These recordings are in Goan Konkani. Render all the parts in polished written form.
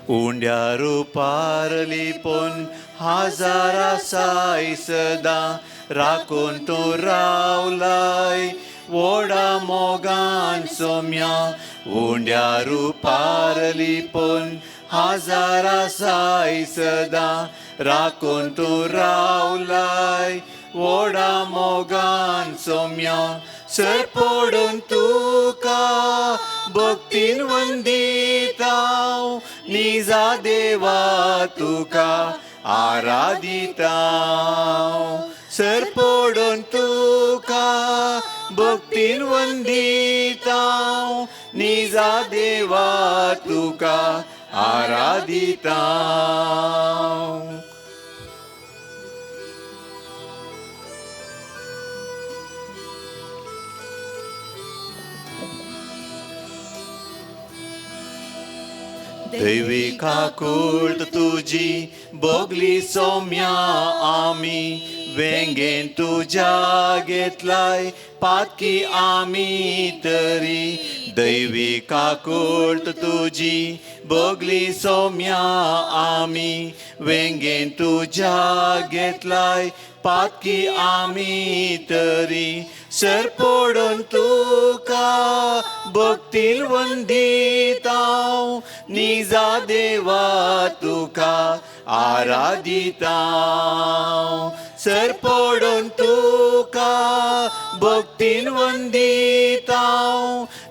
उंड्या रुपार लिपोवन हजार आसाय सदां राखून तूं रावलाय व्हडा मोगान सोम्या. उंड्या रुपार लिपोवन हजार आसाय सदां राखून तूं रावलाय व्हडा मोगान सोम्या. सर पडून तुका भक्तीन वंदिताव निजा देवा तुका आराधिताव. सर पडून तुका भक्तीन वंदिताव निजा देवा तुका आराधिताव. दैवी काकूळट तुजी बोगली सोम्या आमी वेंगेन तुज्या घेतलाय पातकी आमी तरी. दैवी काकूळट तुजी बोगली सोम्या आमी वेंगेन तुज्या घेतलाय पातकी आमी तरी. सर पडून तुका भक्तीन वंदिताव निजा देवा तुका आराधिताव. सर पडून तुका भक्तीन वंदिताव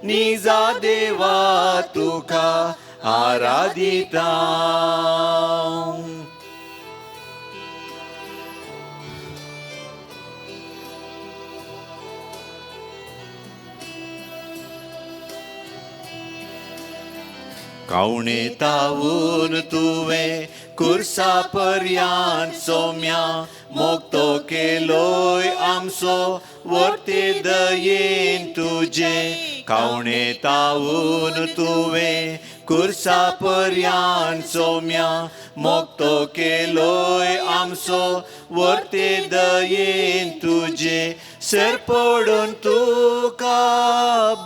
निजा देवा तुका आराधिताव. कावणे तावून तुवें कुर्सा पर्यान सोम्या मोगतो केलोय आमचो वर्ते दयेन तुजे. कावणे तावून तुवें कुर्सा पर्यान सोम्या मोगतो केलोय आमचो वर्ते दयेन तुजे. सर पडून तुका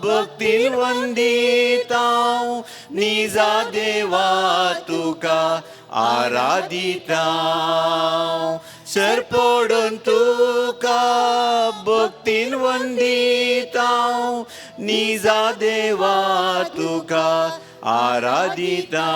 भक्तीन वंदिताव निजा देवा तुका आराधिताव. सर पडून तुका भक्तीन वंदिताव निजा देवा तुका आराधिताव.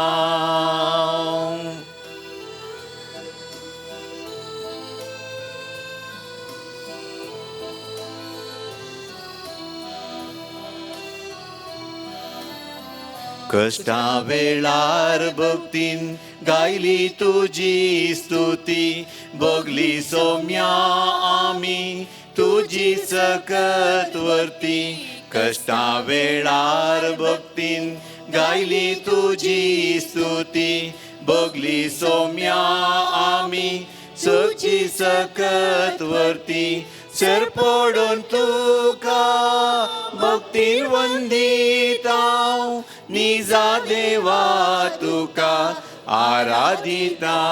कश्टा वेळार भक्तीन गायली तुजी स्तुती बगली सोम्या आमी तुजी सकत वर्ती. कश्टा वेळार भक्तीन गायली तुजी स्तुती बगली सोम्या आमी सची सकत वर्ती. सर पडून तुका भक्तीन वंदिताव निजा देवा तुका आराधिताव.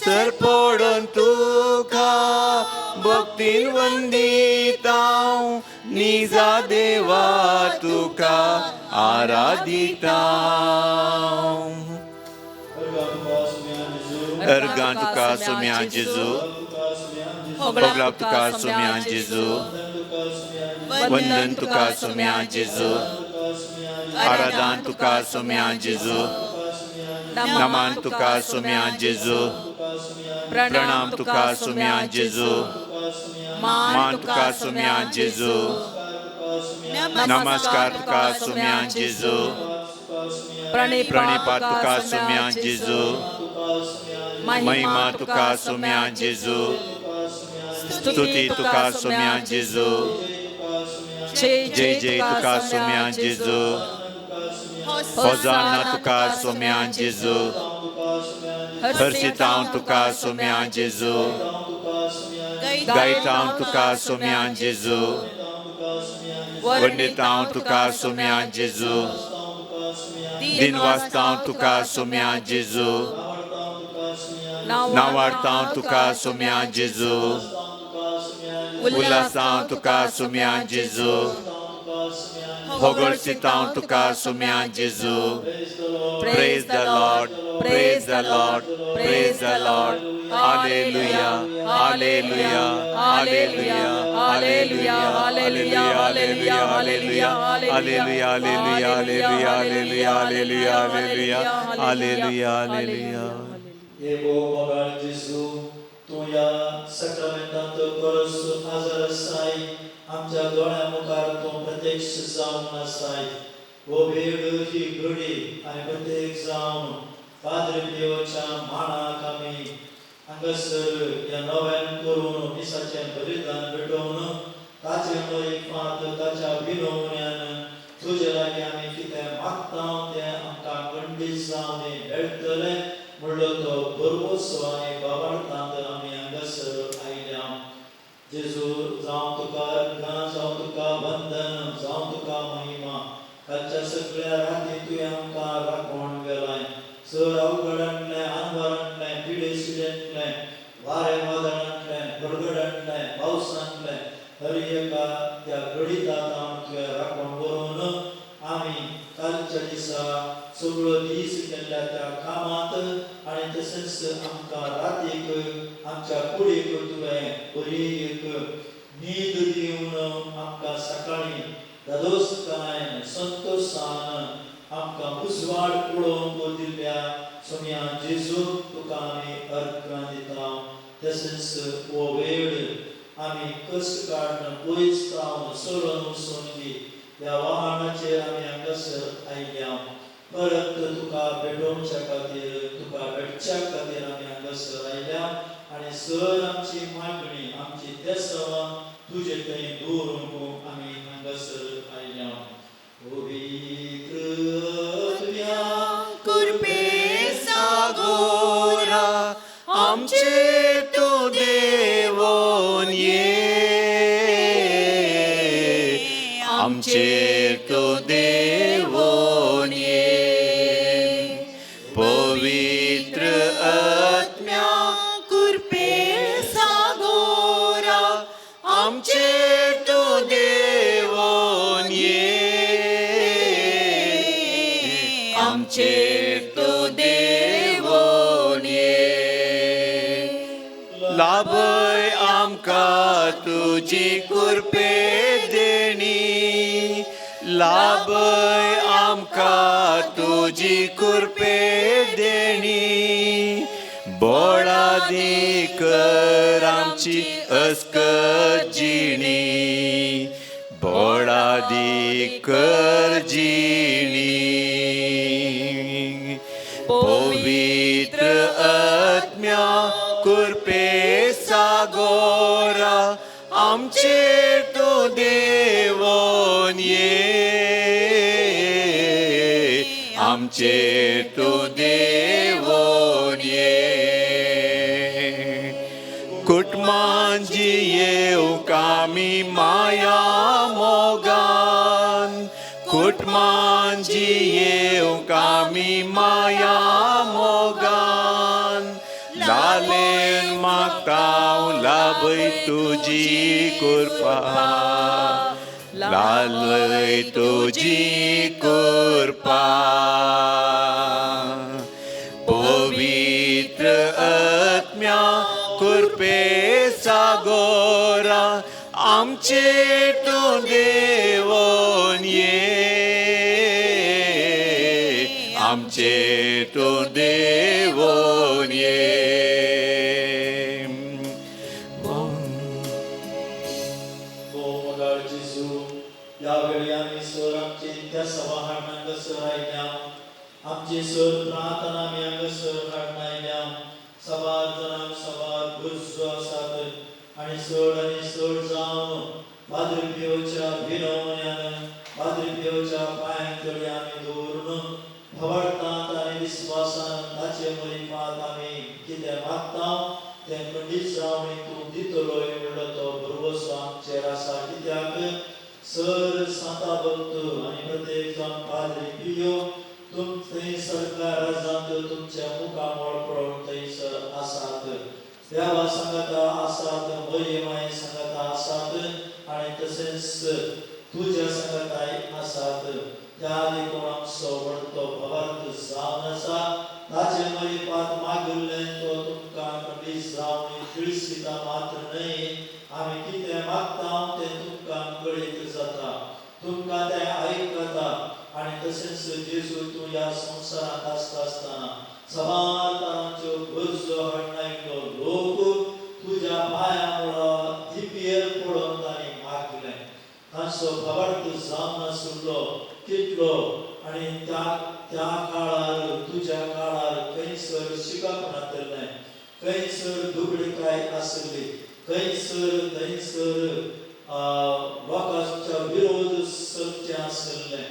सर पडून तुका भक्तीन वंदिताव निजा देवा तुका आराधिताव. अर्गां तुका सोम्या जेजू, होगलाप तुका सोम्या जेजू, वंदन तुका सोम्या जेजू, आराधन तुका सोम्या जेजू, नमन तुका सोम्या जेजू, प्रणाम तुका सोम्या जेजू, मान तुका सोम्या जेजू, नमस्कार तुका सोम्या जेजू, प्रणिपात तुका सोम्या जेजू, महिमा तुका सोम्या जेजू, स्तुती तुका सोम्या जेजू, जय जय तुका सोम्या जेजू, होजाना तुका सोम्या जेजू, हर्षितांव तुका सोम्या जेजू, गायतांव तुका सोम्या जेजू, वंदितांव तुका सोम्या जेजू, दिनवासतांव तुका सोम्या जेजू, नावाडतांव तुका सोम्या जेजू, उल्हासांव तुका सोम्या जेजू, होगळसितांव तुका सुम्या जेजू. Praise the Lord, praise the Lord, praise the Lord. Hallelujah, hallelujah, hallelujah, hallelujah, hallelujah, hallelujah, hallelujah, hallelujah, hallelujah, hallelujah, hallelujah, hallelujah, hallelujah, hallelujah. हे मोगाळ जेजू, तूं ह्या साक्रामेंतांत परस हाजर आसाय. आमच्या दोळ्यां मुखार तूं प्रत्यक्ष जावन आसाय. हो वेळ, ही घडी आनी प्रत्येक जावन पाद्री पियोच्या माणाक आमी हांगासर ह्या नव्यान करून मिसाचें बलिदान भेटोवन ताचे मरिफात ताच्या विनवण्यान तुजे लागीं आमी कितें मागता तें आमकां खंडीत जावन मेळटलें म्हणलो तो भरवंसो आनी बाबार्थांत आमी हांगासर आयल्या. जेजू, जावं तुका अर्घां, जावं तुका वंदन, जावं तुका महिमा. कालच्या सगळ्या राती तुवें आमकां राखण वेलाय. सर अवघडांतलें, आनवरांतलें, पिडेशिडेंतलें, वारें वादळांतलें, गडगडांतलें, पावसांतलें, हर एका त्या घडितांत आम तुवें राखण व्हरून आमी कालच्या दिसा सगळो दीस केल्ल्या त्या कामांत आनी तशेंच आमकां रातीक आमच्या कुडीक तुवें बरी एक न्हीद दिवन आमकां सकाळीं धादोसकायेन संतोशान आमकां उजवाड पळोवंक दिल्ल्या सोम्या जेजू, तुका आमी अर्घां दिता. तशेंच हो वेळ आमी कश्ट काडून पयस जावन चलून वचून ह्या वाहनाचेर आमी हांगासर आयल्या. परत तुका भेटोवच्या खातीर, तुका भेटच्या खातीर आमी हांगासर आयल्या आनी सर आमची मागणी, आमची देसवां तुजे थंय दवरूंक आमी हांगासर आयल्या. पवित्र आत्म्या कुरपे सागोरा, आमचे तूं देवोन ये, आमचेर तूं देवोन ये. पवित्र आत्म्या कुरपे सागोरा, आमचेर तूं देवोन ये, आमचेर तूं देवोन ये. लाभय आमकां तुजी कुरपे देणी, लाभय आमकां तुजी कुरपे देणी. बोळादी कर आमची अस्कत जिणी, बोळादी कर जिणी. पवित्र आत्म्या कुरपे सागोरा, आमचेर तूं देवोन ये, आमचेर तूं देवोन ये. कुटुंबांजी येवंक आमी माया मोगान, कुटुंबांजी येवंक आमी माया मोगान. लालेन मागता लाभय तुजी कृपा, लालय तुजी कृपा. पवित्र आत्म्या कुरपे सागोरा, आमचेर तूं देवोन ये, आमचेर तूं देवोन ये. ओ मोगाळ जेजू, ह्या वेळी आमी सर आमची त्या सभा हाडून हांगासर आयल्या. आमची सर प्रार्थना आमी हांगासर हाडून आयल्या. सबार जाणांक सबार गरजो आसात आनी चड आनी चड जावन पाद्री पियोच्या विनवण्यान पाद्री पियोच्या पांयांक तळी आमी दवरून भावार्थांत आनी विस्वासान ताचे मरिफात आमी कितें मागता तें खंडीत जावन तूं दितलोय म्हणलो तो भरवंसो आमचेर आसा. कित्याक सर सांता भक्त आनी प्रत्येक जावन पाद्री पियो तुम थंयसर राजांत तुमच्या मुखामळ पळोवन थंयसर आसात. देवा सांगाता आसात, मरियमाय सांगाता आसात आनी तशेंच तुज्या सांगाताय आसात. त्या देखून आमचो व्हडलो भावार्थ जावन आसा ताचे मरिपात मागिल्लें तो तुमकां खंडीत जावन तिळसिता मात्र न्हय, आमी कितें मागता तें तुमकां कळीत जाता, तुमकां तें आयकता. आनी तशेंच जेजू तूं ह्या संवसारांत आसता आसतना साबार तरांच्यो गरजो हाडणायल्लो लोक तुज्या पांया मुळा दिपयेर पडोवन तांणी मागलें. तांचो भावार्थ जावन आशिल्लो कितलो आनी त्या त्या काळार तुज्या काळार खंयसर शिकप नाशिल्लें, खंयसर दुबळीकाय आशिल्ली, खंयसर थंयसर लोकांच्या विरोध चलचें आशिल्लें,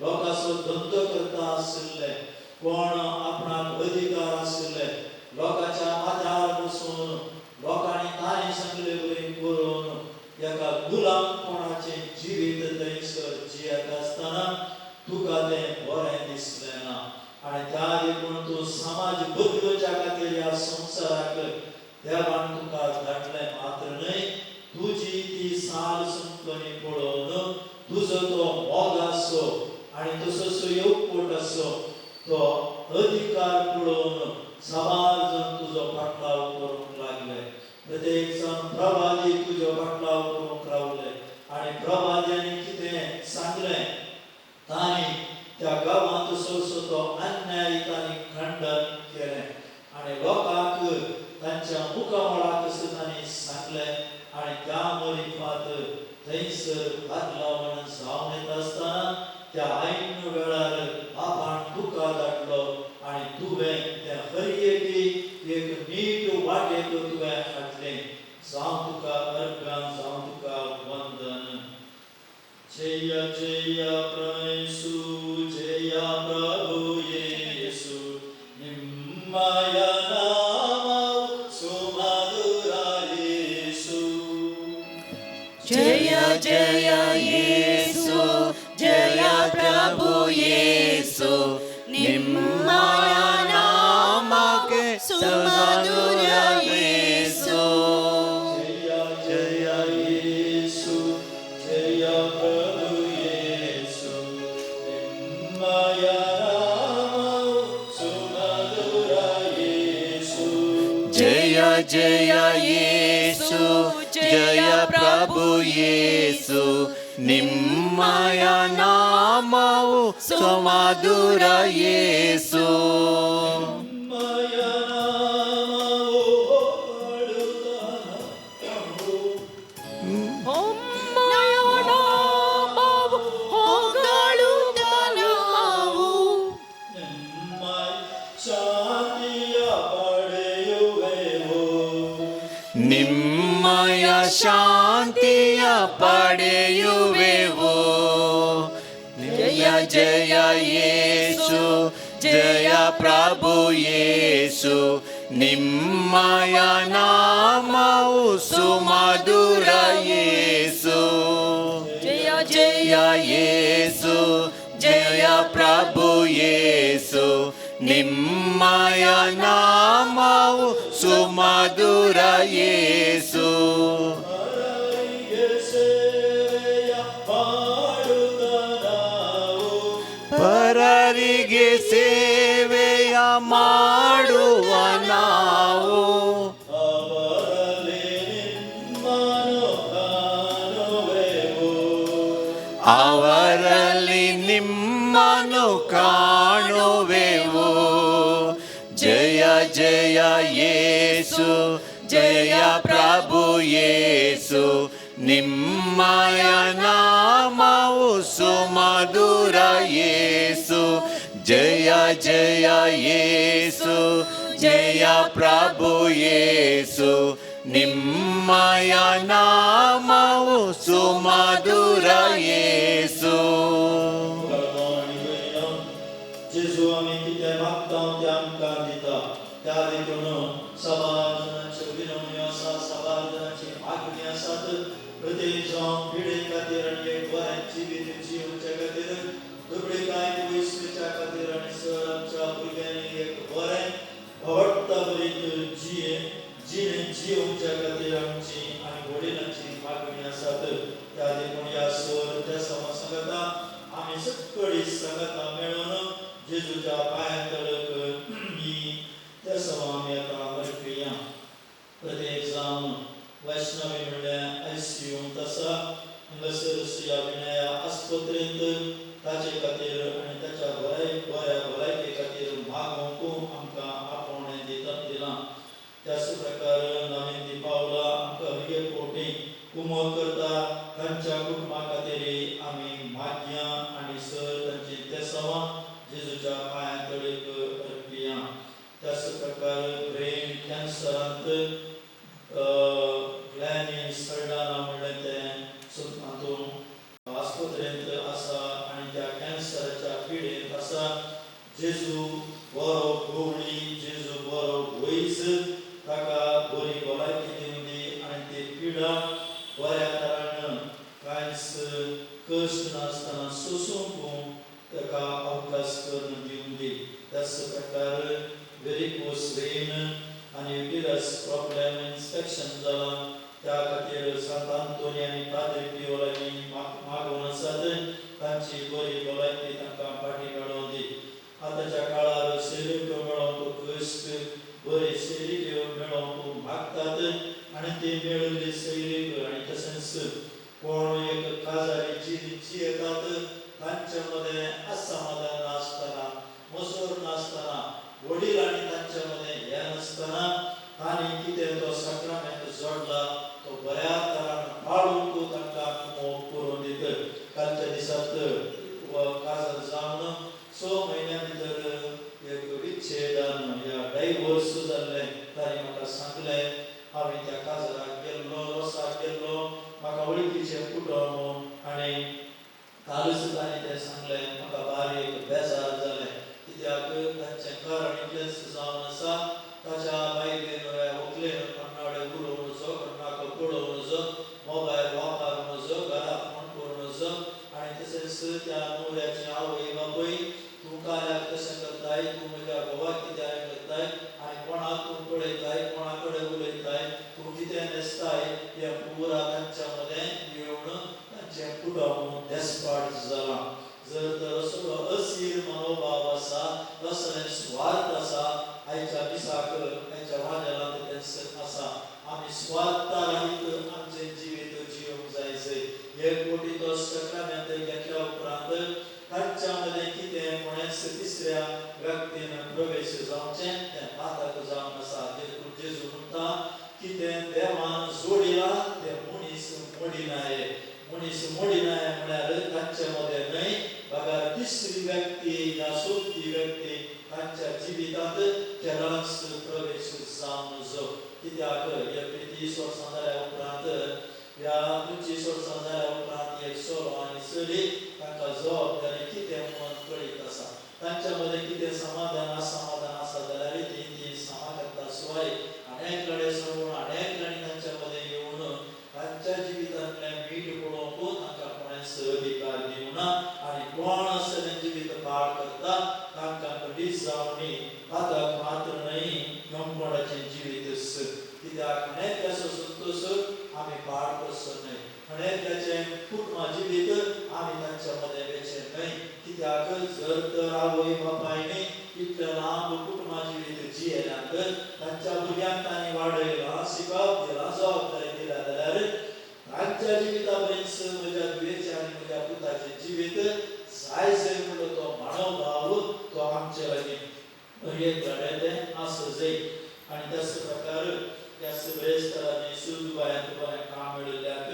लोकांचो धंदो करता आशिल्ले, कोण आपणाक अधिकार आशिल्ले, लोकांच्या माथ्यार बसून लोकांनी तांणी सांगले बरी करून एका गुलामपणाचें जिवीत थंयसर जियेत आसतना तुका तें बरें दिसलें ना. आनी त्या देखून तूं समाज बदलुच्या खातीर ह्या संवसाराक देवान तुका धाडलें मात्र न्हय, तुजी ती साल संपणी पळोवन तुजो तो मोग आसो आनी तसोच येवपोट आसो तो अधिकार पळोवन साबार जण तुजो फाटलाव करूंक लागले. प्रत्येक जण प्रवादी तुजो फाटलाव करूंक रावले आनी प्रवाद्यांनी कितें सांगलें तांणी त्या गांवांत सोसो तो अन्याय तांणी खंडन केलें आनी लोकांक तांच्या मुखामळाक तांणी सांगलें. आनी त्या मरिफात थंयसर बदलावण जावन येता आसतना त्या ऐन वेळार बापान तुका धाडलो आनी तुवें त्या हर एकी एक नीट वाटेक तुवें हाडलें. जावं तुका अर्गां, जावं तुका वंदन. जय जय प्रभु, जय प्रभु येसु, निम्मय नामವು सुमधुर येसु. जय जय येसु, जय प्रभु येसु, निम्मय नामಕ್ಕೆ ಸುಮಧುರ ಯೇಸು. ಜಯ ಜಯ ಯೇಸು, ಜಯ ಪ್ರಭು ಯೇಸು, ನಿಮ್ಮಯ ನಾಮವು ಸುಮಧುರ ಯೇಸು. ಜಯ ಜಯ ಯೇಸು, ಜಯ ಪ್ರಭು ಯೇಸು, ನಿಮ್ಮಯ ನಾಮವು ಸುಮಧುರ ಯೇಸು. ನಿಮ್ಮಯ ನಾಮವು ಹೊಗಳುತ್ತ ನಾವು. ಹೊಮ್ಮಯ ನಾಮವು ಹೊಗಳುತ್ತ ನಾವು. ನಿಮ್ಮ ಶಾಂತಿಯ ಪಡೆಯುವೆವು. ನಿಮ್ಮಯ ಶಾಂತಿಯ ಪಡೆಯುವೆವು. ಜಯ ಜಯ ಯೇಸು, ಜಯ ಪ್ರಭು ಯೇಸು, ನಿಮ್ಮಯ ನಾಮವು ಸುಮಧುರ ಯೇಸು. ಜಯ ಜಯ ಯೇಸು, ಜಯ ಪ್ರಭು ಯೇಸು, ನಿಮ್ಮಯ ನಾಮವು ಸುಮಧುರ ಯೇಸು. ಪರರಿಗೆ ಸೇವೆಯ ಮಾಡುತ್ತ ನಾವು. ಪರರಿಗೆ ಸೇವೆಯ ಮಾಡುವ ನಾವು. ಅವರಲ್ಲಿ ನಿಮ್ಮನ್ನು ಕಾಣುವೆವು. ಅವರಲ್ಲಿ ನಿಮ್ಮನ್ನು ಕಾಣುವೆವು. ಜಯ ಜಯ ಯೇಸು, ಜಯ ಪ್ರಭು ಯೇಸು, ನಿಮ್ಮಯ ನಾಮವು ಸುಮಧುರ ಯೇಸು. ಜಯ ಜಯ ಯೇಸು, ಜಯ ಪ್ರಭು ಯೇಸು, ನಿಮ್ಮಯ ನಾಮವು ಸುಮಧುರ ಯೇಸು. जेजू आमी कितें मागता तें आमकां दिता. त्या देखून साबार जाणांच्यो विनवण्यो आसा, साबार जाणांची मागणी आसात. प्रत्येक जावं पिडे खातीर आनी एक बरें जिवीत जिवच्या खातीर, दुबळीकाय पयसुच्या खातीर आनी सर आमच्या भुरग्यांनी एक बरें आवडटा बरीत जिणें जिवच्या खातीर आमची आनी वडिलांची मागणी आसात. त्या देखून ह्या सर जेजूच्या पांयां तळक ही तेसांव आमी आतां अर्पिया. प्रत्येक जावन वैष्णवी म्हणल्यार आयसीयूंत आसा, हांगासर सुया विनया आस्पत्रेंत, ताचे खातीर आनी ताच्या बऱ्या भलायके खातीर मागोवंक आमकां आपोवणें दिलां. त्याच प्रकार नवीन दिपावला आमकां हर कोटी उमोद करता, तांच्या कुटुंबा खातीर आमी मागया आनी सर तांची तेसांवां जेजूच्या पांयां तळेक अर्पिया. त्याच प्रकार ब्रेन कॅन्सरांत ग्लॅनी सल्डाना म्हणलें तें हातूंत आस्पत्रेंत आसा आनी त्या कॅन्सराच्या पिडेंत आसा. जेजू बरो गवळी, जेजू बरो वैज, ताका बरी भलायकी दिवन दी आनी ती पिडा बऱ्या तरान कांयच कश्ट नासतना सोसूंक ताका अवकाश करून दिवन दी. त्याच प्रकार वेरिकोस वेन आनी युटिरस प्रॉब्लेम इन्फेक्शन जालां, त्या खातीर सांत आंतोनी आनी पाद्री पियोलांनी मागोवन आसात, तांची बरी भलायकी तांकां फाटी मेळोवन दी. आतांच्या काळार सेलिक्यो मेळोवंक कश्ट, बरी सेलिक्यो मेळोवंक मागतात आनी ती मेळिल्ली सैरीक आनी तशेंच कोण एक काजारी जिवीत जियेतात, तांचे मदें असमाधान नासतना, मसोर नासतना, वडील आनी तांचे मदें हें नासतना तांणी कितें तो साक्रामेंत जोडला तो बऱ्या तरान पाळूंक तांकां मोग करून दित. कालच्या दिसांत काजार जावन 6 म्हयन्या भितर एक विच्छेदान या डायवोर्स जाल्लें तांणी म्हाका सांगलें. हांवें त्या काजाराक गेल्लो, रोसाक गेल्लो, म्हाका वळखीचें कुटुंब आनी कालूच तांणी तें सांगलें. म्हाका बारीक बेजार जालें, कित्याक तांचें कारण इतलेंच जावन आसा, ताच्या बायलेन वा व्हंकलेन कोणाकडेन उलोवं नजो, कोणाक पळोवं नजो, मोबायल वापरूं नजो, घरा फोन करूं नजो आनी तशेंच त्या न्हवऱ्याची आवय बापूय तूं कार्याक तशें करताय, तूं म्हज्या घोवाक कित्याक करताय आनी कोणाक तूं पळयताय, कोणा कडेन उलयताय, तूं कितें न्हेसताय, हें पुरा तांच्या मदें येवन तांचें कुटुंब देसपाट जालां. जर तर असलो असीर मनोभाव आसा, असलें स्वार्थ आसा, आयच्या दिसाक आयच्या वाजेलांत तेंच आसा. आमी स्वार्था रहित आमचें जिवीत जिवंक जाय. जंय एक कोटी तो सक्रामेंत घेतल्या उपरांत तांच्या मदें कितें कोणेंच तिसऱ्या व्यक्तीन प्रवेश जावचें तें पातक जावन आसा. देखून जेजू म्हणटा, कितें देवान जोडिलां तें मनीस मोडिनाये. मनीस मोडिनाये म्हळ्यार तांचे मदें न्हय, बगर तिसरी व्यक्ती या चवथी व्यक्ती तांच्या जिवितांत केन्नाच प्रवेश जावं नजो. कित्याक एक 30 वर्सां जाल्या उपरांत ह्या 25 वर्सां जाल्या उपरांत एक चलो आनी चली तांकां जबाबदारी कितें म्हणून कळीत आसा. तांच्या मदें कितें समाधान असमाधान आसा जाल्यार ती ती समा करता शिवाय अनेक कडेन सांगून अनेक जाणी तांच्या मदें येवन तांच्या जिवितांतलें मीठ पळोवंक तांकां कोणेंच अधिकार दिवना आनी कोण असलें जिवीत पाड करता तांकां खंडीत जावनी पातक मात्र न्हय, यमकोणाचें जिवीत. कित्याक अनेकल्याचो संतोश आमी पाड करचो न्हय, अनेकल्याचें कुटुंबा जिवीत आमी तांच्या मदें वेचें न्हय. कित्याक जर तर आवय बापायनी इतलें लांब कुटुंबा जिवीत जियेल्यात, तांच्या भुरग्यांक तांणी वाडयलां, शिकप दिलां, जबाबदारी दिल्या जाल्यार तांच्या जिविता बरेच म्हज्या धुवेचें आनी म्हज्या पुताचें जिवीत जाय जाय म्हणलो तो मानवभाव तो आमचे लागीं एक लढे तें आसूं जाय. आनी त्याच प्रकार त्याच बिरेस्तारांनी सुदबायांत बरें काम मेळिल्ल्याक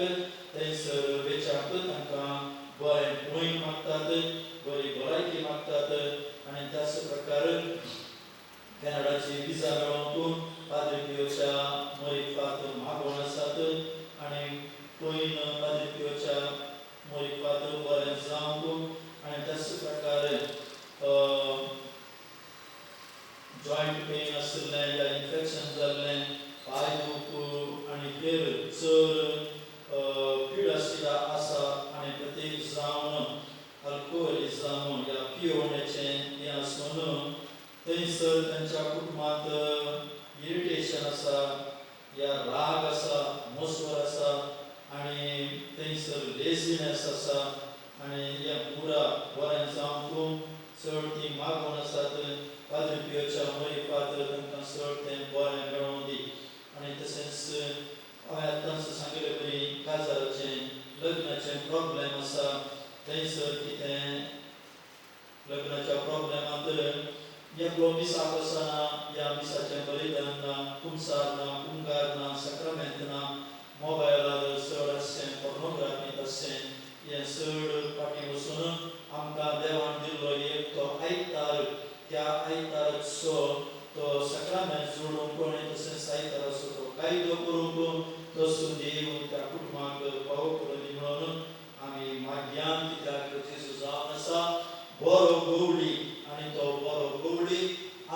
थंयसर वेचाक तांकां बरें पळय मागतात, बरी भलायकी मागतात. आनी त्याच प्रकार कॅनडाची विजा मेळोवंक पाद्री पियोच्या मोरिफात मागोवन आसात आनी पयन पाद्री पियोच्या मोरिफात बरें जावंक. आनी त्याच प्रकारे जॉयंट पेन आशिल्लें या इन्फेक्शन जाल्लें, पांय दुख आनी हेर चड पिडाशिला आसा आनी प्रत्येक जावन अल्कोहोलिझम या पियोवण्याचें हें आसून थंयसर तांच्या कुटुंबांत इरिटेशन आसा या राग आसा, मोसवर आसा आनी थंयसर लेझीनेस आसा आनी हें पुरा बरें जावंक चड ती मागून आसात पाद्री पियोच्या मरिफात तांकां चड तें बरें मेळोवं दी. आनी तशेंच हांवें आतांच सांगिल्ले परी काजाराचें लग्नाचें प्रॉब्लेम आसा थंयसर कितें लग्नाच्या प्रॉब्लेमांत एकलो मिसाक वचना ह्या मिसाचें बलिदान ना कुमसार ना कुमगार ना साक्रामेंत ना मोबायलार चड आसचें पोर्नोग्राफींत आसचें हें चड फाटीं वचून आमकां देवान दिल्लो एक तो आयतार त्या आयताराचो तो साक्रामेंत जोडूंक आनी तशेंच आयताराचो तो कायदो करूंक तसो देव त्या कुटुंबाक पावो करून दी म्हणून आमी मागयान कित्याक जेजू जावन आसा बरो गवळी आनी तो बरो गवळी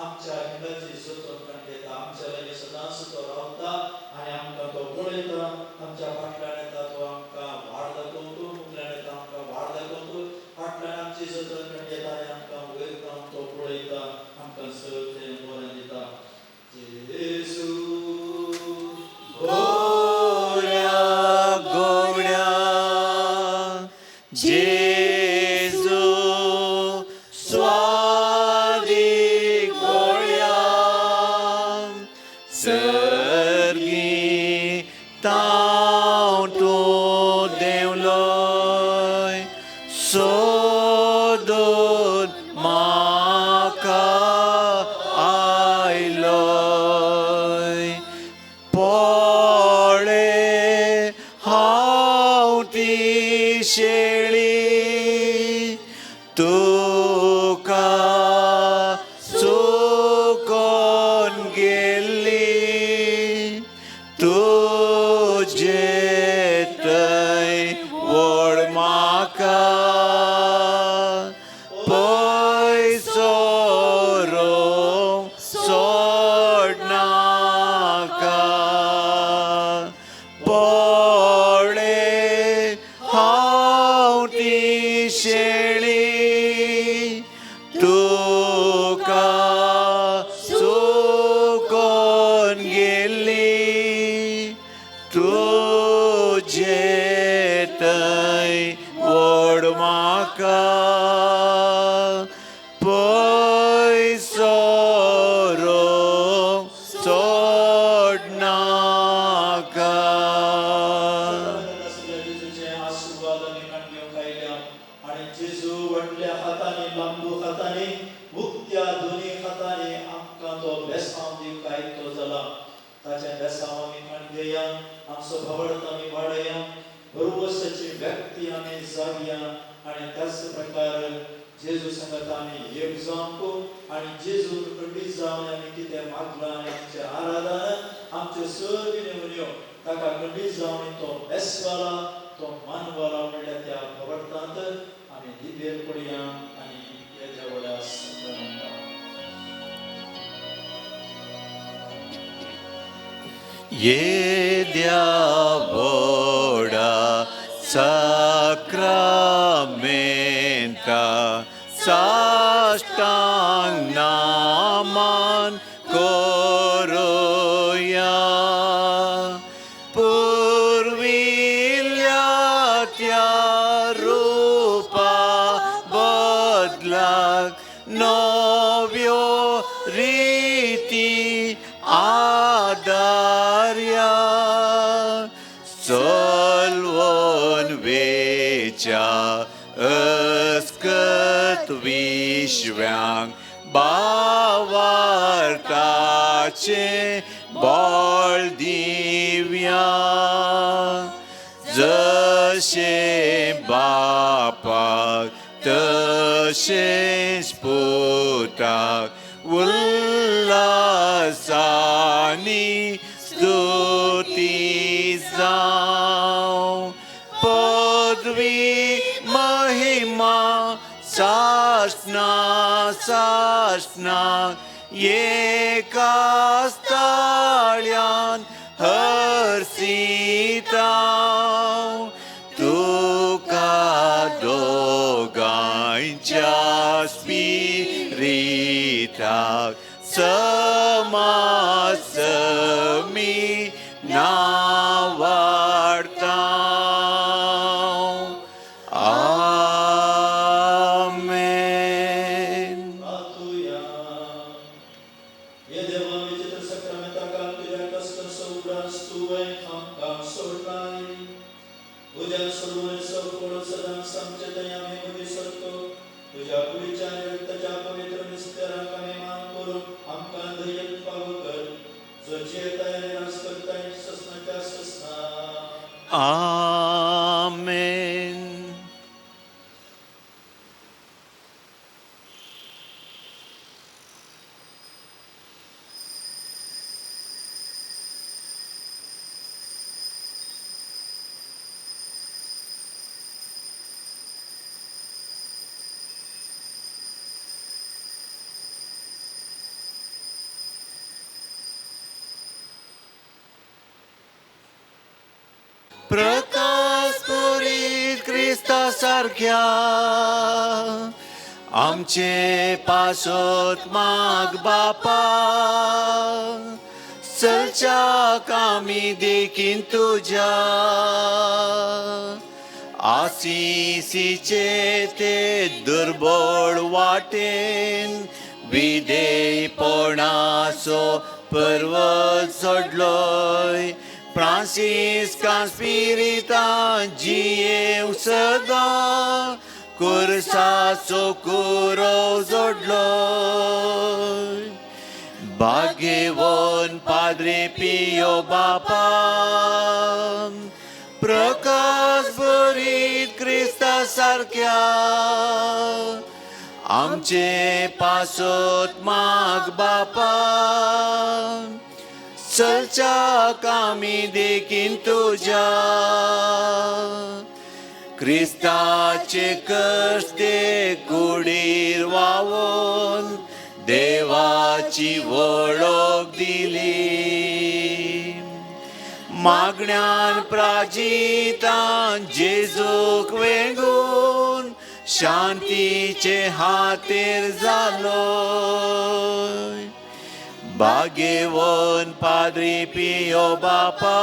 आमच्या हिंगाची जतन घेता आमच्या लागीं सदांच तो रावता आनी आमकां तो पळयता आमच्या फाटल्यान येता तो आमकां वाड दाखोवंक मुखल्यान येता आमकां वाड दाखोवंक फाटल्यान आमची जतन घेता आनी आमकां वयर जावन तो पळयता आमकां सगळें तें बरें दिता. जेजू गोऱ्या गोवळ्या जेजू स्वादीक गोळ्या सर्गी तांव तूं देंवलोय सोदून म्हाका आयलोय पळे हांव ती शेळी तुका चुकोन गेल्ली तुजे थंय व्हड म्हाका पयसो रोवंक सोडनाका पळे हांव ती शेळी तुका चुकोन गेल्ली तुजे थंय व्हड म्हाका पयसो रोवंक सोडनाका. जेजूचे आशीर्वाद आमी काण घेवंक आयल्या आनी जेजू व्हडल्या हातांनी लांबू हातांनी उक्त्या दोनी हातांनी आमकां तो बेसांव दिवंक आयतो जाला. ताचें बेसांव आमी काण घेया आमचो भावडत आमी वाडया भरवसाची व्यक्ती आमी जावया आनी त्याच प्रकार जेजू सांगता आमी एक जावंक आनी जेजून खंडीत जावन आमी कितें मागलां आनी आमचें आराधन आमच्यो सगळ्यो विनवण्यो ताका खंडीत जावन तो बेसवाला तो मानवाला म्हणल्यार त्या भवर्थांत आमी दिबेर पडया आनी येद्या व्हडा साक्रामेंताक. येद्या व्हडा साक्रामेंता साष्टांग नामान करुया पुर्विल्ल्या त्या रुपा बदलाक नव्यो रिती आदार्या चलवन वेच्या अस्कत विश्व्यांक बावार्ताचे बळ दिव्या जशें बापाक तशेंच पुताक उल्लासानी स्तुती जावं पदवी महिमा सासना सासना एका स्थाळ्यान हर्षिता तुका दोगांच्या स्पिरिताक समासमी नावाडता. आमेन. आमेन. प्रकाश पुरीत क्रिस्ता सारख्या आमचे पासत माग बापा, चलच्याक आमी देखीन तुज्या आसिसीचे ते दुर्बळ वाटेन विधेयपणाचो पर्वत सोडलोय. फ्रांसिस्कान स्पिरितान जियेवंक सदां कुर्साचो कुरो जोडलोय. भाग्यवन पाद्रे पियो बापा, प्रकाश भरीत क्रिस्ता सारक्या आमचे पासत माग बापा, चलच्याक आमी देखीन तुज्या क्रिस्ताचे कश्टे कुडीर वावोन देवाची वळख दिली. मागण्यान प्राजितान जेजूक वेंगून शांतीचे हातेर जालो. भाग्यवन पाद्री पियो बापा,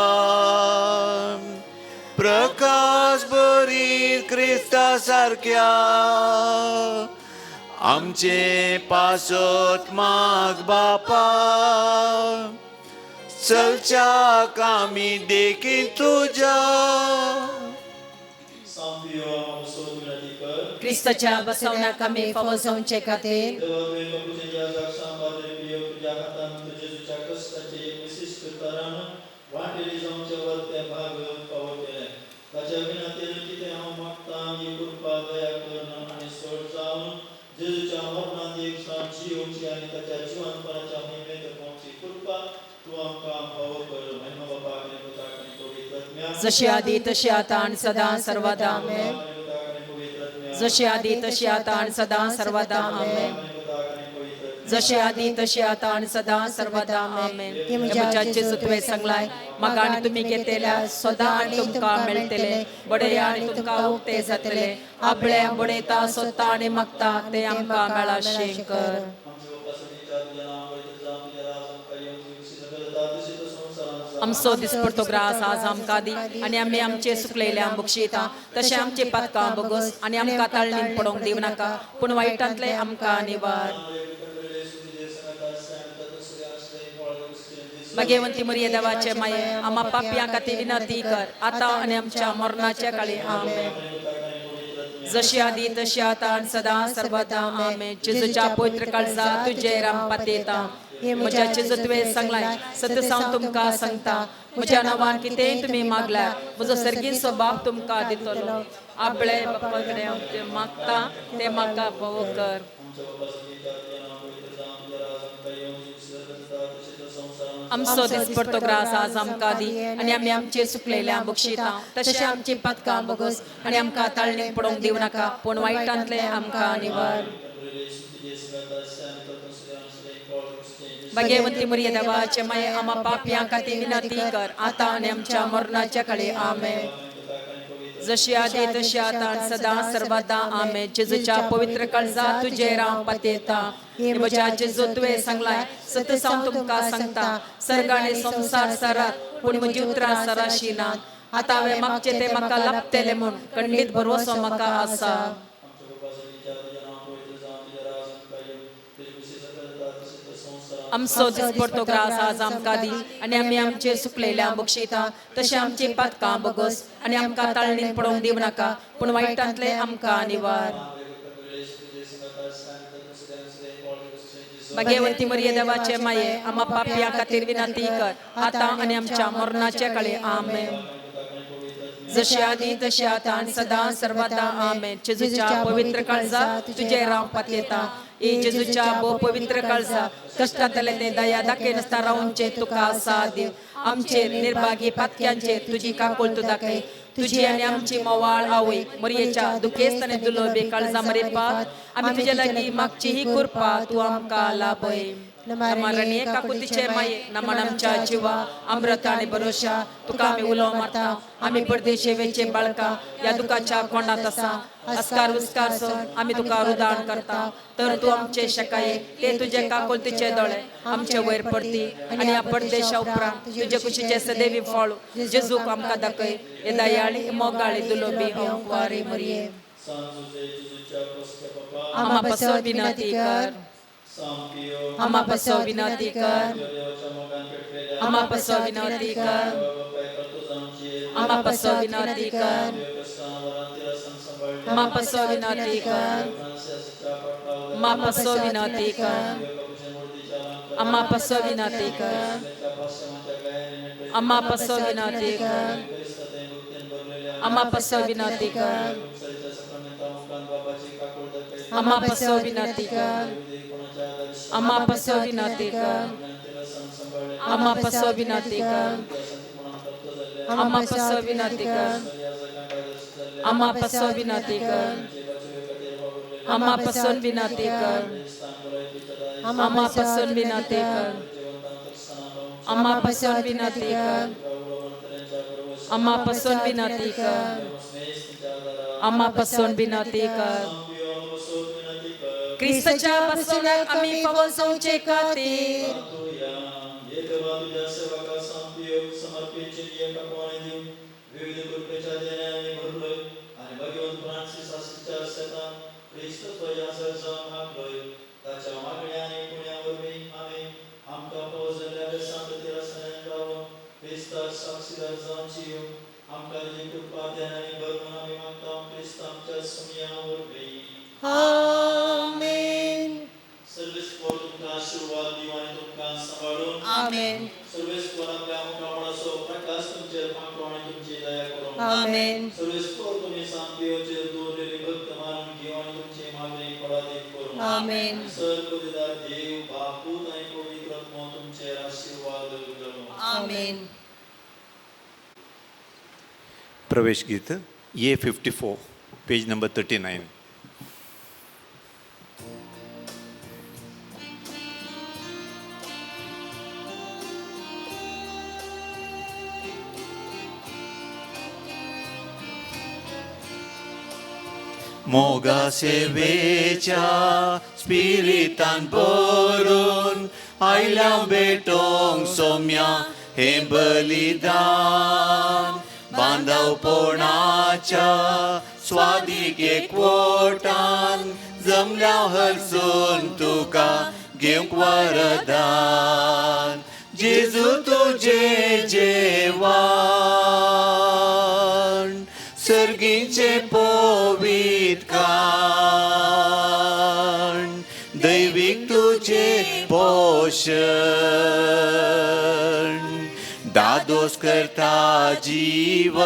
प्रकाश भरीत क्रिस्ता सारक्या आमचे पासत माग बापा, चलच्याक आमी देखीन तुज्या. क्रिस्ताच्या बसवणाक आमी फावो जावचे खातीर जशी आदी तशी आता आणि सदा सर्वदा आमेन. जशी आदी तशी आता आणि सदा सर्वदा आमेन. जशी आदी तशी आता आणि सदा सर्वदा आमेन. म्हज्या जेजू तुवें सांगलाय म्हाका आनी तुमी घेतल्या सदां आनी तुमकां मेळटले, बडया आनी तुमकां उक्ते जातले. आपले बडयता सोदता आनी मागता ते आमकां मेळाशें कर. आमचो दिसपडतो ग्रास आज आमकां दी आनी आमी आमचे सुकलेले बक्षिता तशें आमचे पातकां बोगस आनी आमकां ताळणीन पडोवंक दिवं नाका, पूण वायटांतले आमकां निवार. भाग्यवंती मरिये देवाचे माये, आमा पापयां खातीर विनंती कर आतां आनी आमच्या मरणाच्या काळी. आमेन. जशी आदी तशी आतां आनी सदां सर्वदा. आमेन. जेजूच्या पवित्र काळजा तुजेर आमकां पातयेता. म्हज्या जेजू तुवें सांगलाय सत्य हांव तुमकां सांगता, म्हज्या नांवान कितेंय तुमी मागल्यार म्हजो सर्गीचो बाप तुमकां दितलो. आपले बापा कडेन हांव जें मागता तें म्हाका फावो कर. आमचो दिसपडतो ग्रास आज आमकां दी आनी आमी आमचे सुकलेल्या बक्षिता तशें आमची पातकां बोगस आनी आमकां ताळणीक पडोवंक दिवं नाका, पूण वायटांतले आमकां निवार. भाग्यवंती मरिये देवाचे माये, आमा पापयां खातीर विनंती कर आतां आनी आमच्या मरणाच्या काळी. आमेन. जशी आदी तशी आतां आनी सदां सर्वदा. आमेन. जेजूच्या पवित्र काळजा तुजेर हांव पातयेता. म्हज्या जेजू तुवें सांगलाय सत्य हांव तुमकां सांगता, सर्ग आनी संवसार सरात पूण म्हजी उतरां सराशी नात. आतां हांवें मागचें तें म्हाका लाभतलें म्हूण खंडीत भरवसो म्हाका आसा. आमचो दिसपडतो ग्रास आज आमकां दी आनी आमी आमचे सुकलेल्या बक्षिता तशें आमची पातकां बोगस आनी आमकां ताळणीन पडोवंक दिवं नाका, पूण वायटांतले आमकां निवार. भाग्यवंती मरिये देवाचे माये, आमा पापयां खातीर विनंती कर आतां आनी आमच्या मरणाच्या काळी. आमेन. जशी आदी तशी आतां आनी सदां सर्वदा आमेन. जेजूच्या पवित्र काळजा तुजेर हांव पातयेता. ए जेजूच्या भोव पवित्र काळजा कश्टांतले ते दया दाखयनासतना रावचे तुका साथ दिव. आमचेर निर्भागी पातक्यांचेर तुजी काकूळ तूं दाखय. तुजी आनी आमची मोवाळ आवय मरयेच्या दुखेस्त आनी दुलोबी काळजा मरेपात आमी तुजे लागीं मागची ही कृपा तूं आमकां लाभय. नमरणे काकुतीचे माये नमन आमच्या जिवा अमृत आनी भरोशा तुका आमी उलो मारता. आमी परदेशे वेचे बाळका ह्या दुखाच्या कोणात आसा अस्कार उस्कार सोड आमी तुका रुदान करता. तर तूं आमचे शकाये ते तुजे काकुळतीचे दोळे आमचे वयर पडती आनी ह्या परदेशा उपरांत तुजे कुशीचे सदैवी फळ जेजूक आमकां दाखय. हे दयाळी मोगाळी दुलोबी अंकवारी मरिये आमा पासत विनंती कर. आमा पासत विनंती कर. आमा पासत विनंती कर. आमा पासत विनंती कर. आमा पासत विनंती कर. आमा पासत विनंती कर. आमा पासत विनंती कर. आमा पासत विनंती कर. आमा पासत विनंती कर. आमा पासत विनंती कर. आमा पासत विनंती कर. आमा पासत विनंती कर. आमा पासत विनंती कर. आमा पासत विनंती कर. आमा पासत विनंती कर. आमा पासत विनंती कर. आमा पासत विनंती कर. आमा पासत विनंती कर. आमा पासत विनंती कर. क्रिस्ताच्या बसवण्याक आमी फावो जावचे खातीर आमेन. आमेन. आमेन. आमेन. आमेन. प्रवेश गीत ए 54, पेज नंबर 39. मोगा सेवेच्या स्पिरितान भरून आयल्या भेटोंक सोम्या हें बलिदान बांदवपणाच्या स्वादीक एकवटान जमल्या हरसून तुका घेवंक वरदान. जेजू तुजें जेवण सर्गीचें पवित्र खाण दैवीक तुजें पोशण दादोस करता जीवन.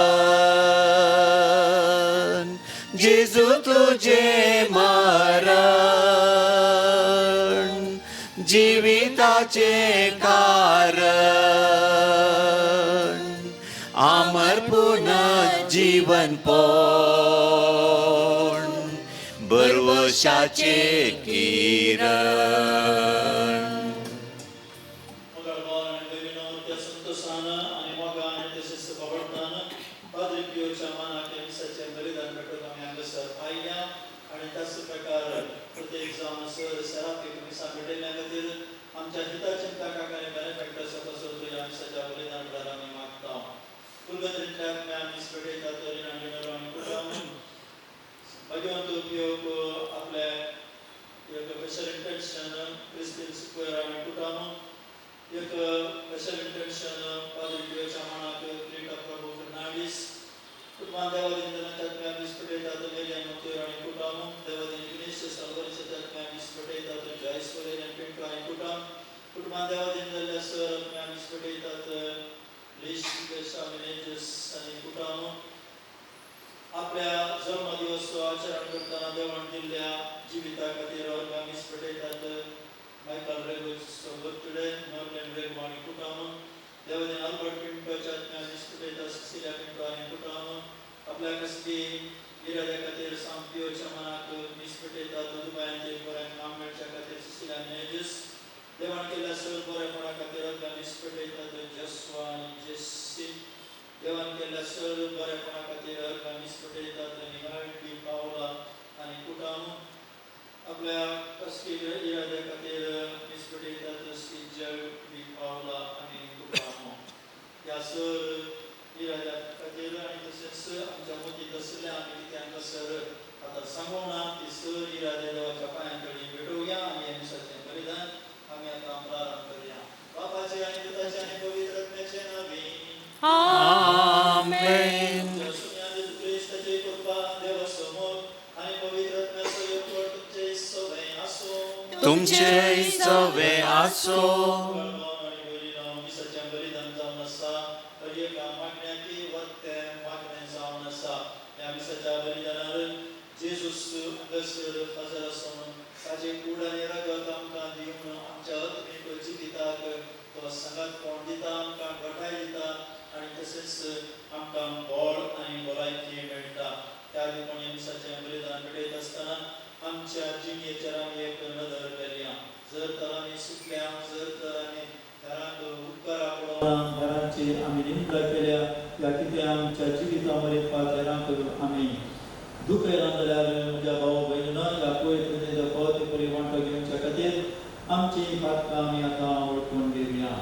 जेजू तुजें मरण जिविताचें कारण आमर पुनर्जीवन पोण बरवशाचें किरण. आपल्या जल्मदिवस आचरण करतना देवान दिल्ल्या जिविता खातीर अर्गां मीस पेटयतात. मायकल रेगोचो बर्थडे, मर्लेन रेगो आनी कुटुंब, देवादेन अल्बर्ट पिंटोच्या आत्म्या मीस पेटयतात, सिसिलिया पिंटो आनी कुटुंब. आपल्या कसली इराद्या खातीर सांपियोच्या मनाक मीस पेटयतात. दुबायांचेर बरें काम मेळच्या खातीर सिसिलिया मेनेजीस. देवान केल्ल्या सर बरेपणा खातीर अर्गां मीस पेटयतात, जस्वा आनी जेसी. देवान केल्ल्या सर बरेपणा खातीर अर्गां मीस पेटयतात, निहाळ पावला आनी कुटुंब. आपल्या कसली इराद्या खातीर मीस पेटयतात, सिजल बी पावला आनी कुटुंब. ह्या सर इराद्या खातीर आनी तशेंच आमच्या मतींत आशिल्ल्या आमी कितें हांगासर आतां सांगूंक ना ती सर इरादे देवाच्या पांयां कडेन भेटोवया आनी ह्या मिसाचें बलिदान आमी आतां प्रारंभ करुया. बापाचे आनी पुताचे आनी पवित्र आत्म्याचे नांवी. आमेन. आमच्या सुम्या जेजू क्रिस्ताची कृपा, देवाचो मोग आनी पवित्र आत्म्याचो एकवट तुमचे सगळें आसूं. तुमचे सवे आसो. आनी भयणीनो, मिसाचें बलिदान जावन आसा. हर एका मागण्याकी वत्तें मागणें जावन आसा. ह्या मिसाच्या बलिदानार जेजूस हांगासर हजर आसून ताचे कूड आनी रगत आमकां दिवन आमच्या आत्मीक जिविताक तो सांगातपण दिता, आमकां घटाय दिता आनी तशेंच आमकां बळ आनी भलायकी मेळटा. त्या देखून ह्या मिसाचें बलिदान भेटयत आसतना आमच्या जिणेचेर आमी एक नदर घालया. जर तर आमी सुटल्या, जर तर आमी हेरांक उपकारा पडोना, हेरांची आमी निंदा केल्या या कितें आमच्या जिविता मरेन हेरांक आमी दुखयला जाल्यार म्हज्या भाव भयणीनो, ह्या पवित्रतेचो फावती परी वांटो घेवच्या खातीर आमची पातकां आमी आतां वळखून घेवया.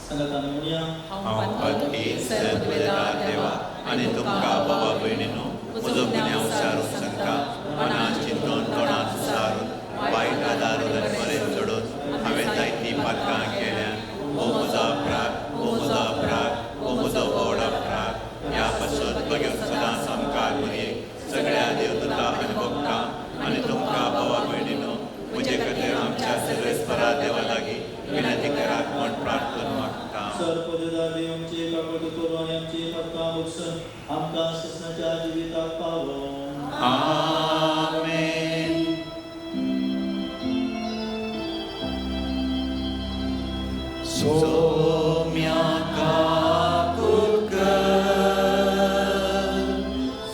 सांगात आमी म्हणया. हांव पातकी सर्वदा देवा आनी तुमकां बाबा भयणीनो म्हजो गुन्यांव सारून सांगता. मनान चिंतून तोंडान सारून वायट आदारून आनी बरें चडोवन हांवें जायतीं पातकां केल्या. हो म्हजो अपराध, हो म्हजो अपराध, हो म्हजो व्हड अपराध. ह्या पासून बगेवन सदांच आमकां मरयेक सगळ्या देवदूता आनी भक्तां आनी तुमकां बाबा भयणीनो म्हजे खातीर आमच्या सर्वेस्परा देवा लागीं विनंती करात म्हूण प्रार्थना मागता. सर पदेदार देव आमची काकूट करून आनी आमची पातकां भोगसून आमकां ससनाच्या जिविताक पावोवं. आमेन. सोम्या काकूट कर,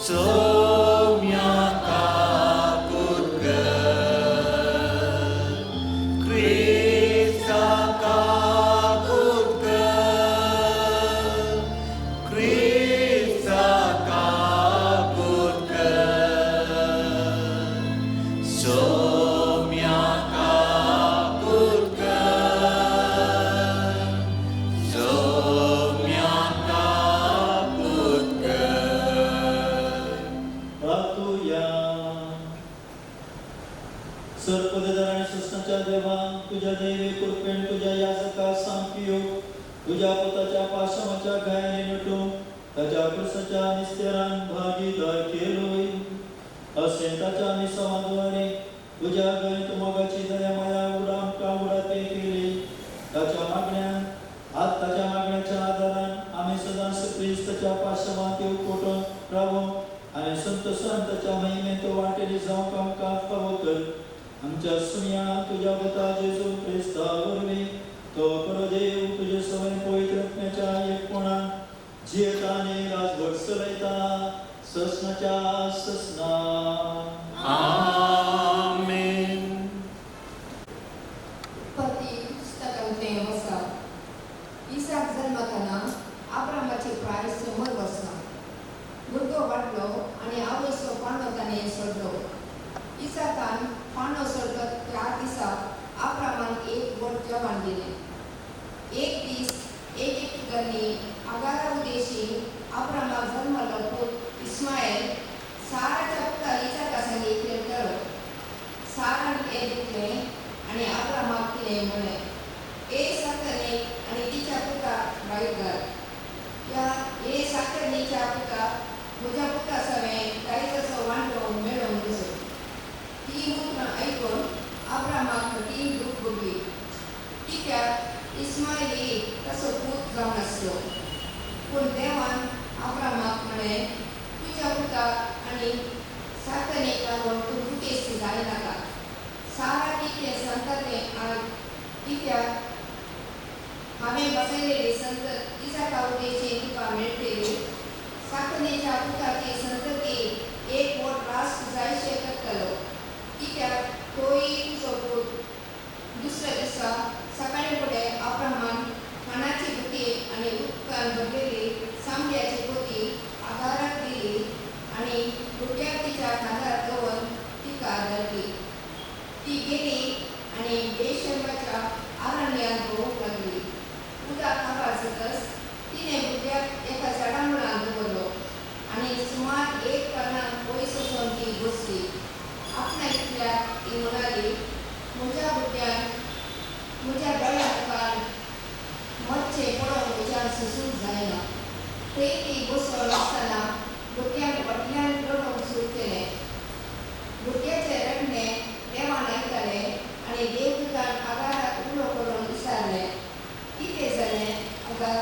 सोम्या काकूट कर, क्रिस्ता काकूट कर, क्रिस्ता काकूट कर, सोम्या काकूट कर, सोम्या काकूट कर. प्रार्थुया. सर पदेदार आनी ससनाच्या देवा, तुज्या दैवी कृपेन तुज्या याजका सांपियो तुज्या पुताच्या पाशमाच्या घायांनी नटून ताच्या क्रुसाच्या निस्तेरान भागीदार केलोय. असें ताच्या मिसावाद्वारे तुज्या गयत मोगाची दया माया उडा आमकां उडाते केली. ताच्या मागण्यान आत ताच्या मागण्याच्या आदारान आमी सदांच क्रिस्ताच्या पाशमांत एकवटून रावो आनी संतोषान ताच्या महिमेंत वांटेली जावंक आमकां फावो कर. आमच्या सुन्या तुज्या पुता जेजू क्रिस्ता वरवीं तो खरो देव तुजे सवय पवित्र आत्म्याच्या एकपणान जियेता आनी राजवट चलयता ससनाच्या ससना. आमेन. उत्पत्ती पुस्तकांतलें आसा. इसाक जल्मतना आब्रामाची प्राय 100 वर्सां. भुरगो वाडलो आनी आवयचो पांडो ताणें सोडलो. इसाकान पांडो सोडलो त्या दिसा आब्रामान एक व्हड जेवण दिलें. एक दीस एजिप्तगल्ली आगारा उदेशी आब्रामाक जल्मलो पूत इस्मायल साराच्या पुता इसाका संगी खेळटालो. सारान हें दितलें आनी आब्रामाक तिणें म्हळें, ए साकरणीक आनी तिच्या पुताक भायर घाल. ह्या ए साकरणीच्या पुताक म्हज्या पुता सवें दायजाचो वांटो मेळोवंक दिसो. ती उतरां आयकून आब्रामाक कठीण दूख भोगली, कित्याक इस्मायली तसो पूत जावन आसलो. पूण देवान आब्रामाक म्हळें, साकनेक लागून तूं दुखेस्त जायनाका. सारा कितें सांगता तें आयक, कित्याक हांवें बसयलेली संतत इसाका उदेशी तुका मेळटली. साकनेच्या पुताची संतती एक व्हड राष्ट्र जायशें करतलो, कित्याक तोय तुजो पूत. दुसऱ्या दिसा सकाळीं फुडें अब्राहमान खाणाची बुती आनी उदकान भरलेली सांबड्याची पोती आगाराक दिली आनी भुरग्याक तिच्या खांदार दवरून तिका धाडली. ती गेली आनी बेशर्माच्या आरण्यांत भोंवूंक लागली. उदक काबार जातच तिणें भुरग्याक एका झाडा मुळांत दवरलो आनी सुमार एक करणा पयस वचून ती बसली. आपणा इतल्याक ती म्हणाली, म्हज्या भुरग्यान म्हज्या दोळ्या मुखार मरचें पळोवंक म्हज्यान सोंसूंक जायना. थंय ती बसून आसतना भुरग्यान व्हडल्यान रडूंक सुरू केलें. भुरग्याचें रडणें देवान आयकलें आनी देवदूतान आगाराक उलो करून विचारलें, कितें जालें आगार,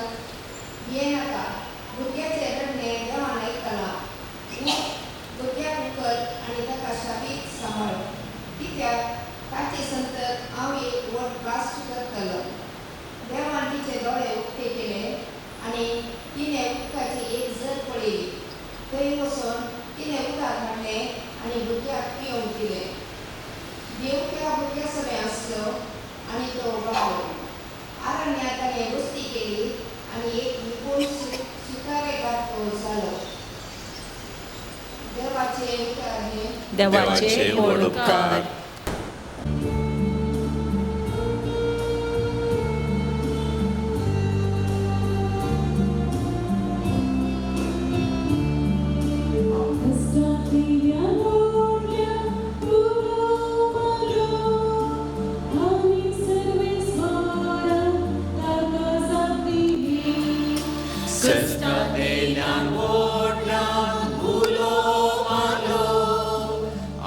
भियेनाका, भुरग्याचें रडणें देवान आयकलां. उठ, भुरग्याक उखल आनी ताका शाबीत सांबाळ, कित्याक ताची संतत हांव एक व्हड राष्ट्र करतलो. देवान तिचे दोळे उक्ते केले आनी तिणें उदकाची एक झर पळयली. थंय वचून तिणें उदक हाडलें आनी भुरग्याक पिवंक दिलें. देव त्या भुरग्या सवें आसलो आनी तो वाडलो. आरण्यांत ताणें वस्ती केली आनी एक निपूण शिकारेगार तो जालो. देवाचे उपकार हे. देवाचे व्हड उपकार. कश्टांतल्यान व्हडल्यान उलो मारलो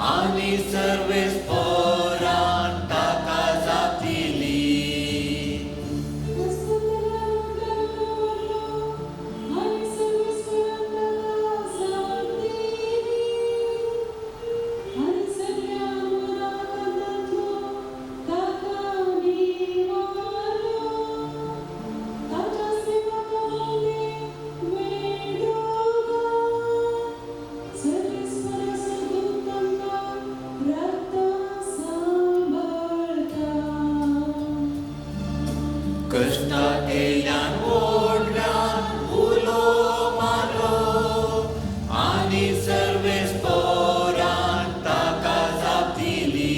आनी सर्वेस्परान ताका जाप दिली. कश्टांतल्यान व्हडल्यान उलो मारलो आनी सर्वेस्परान ताका जाप दिली.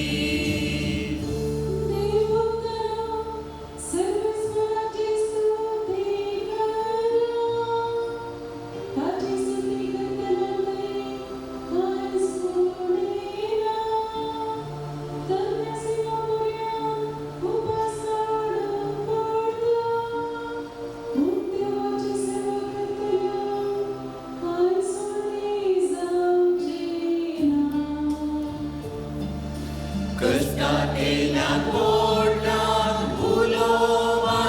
कश्टांतल्यान व्हडल्यान उलो मारलो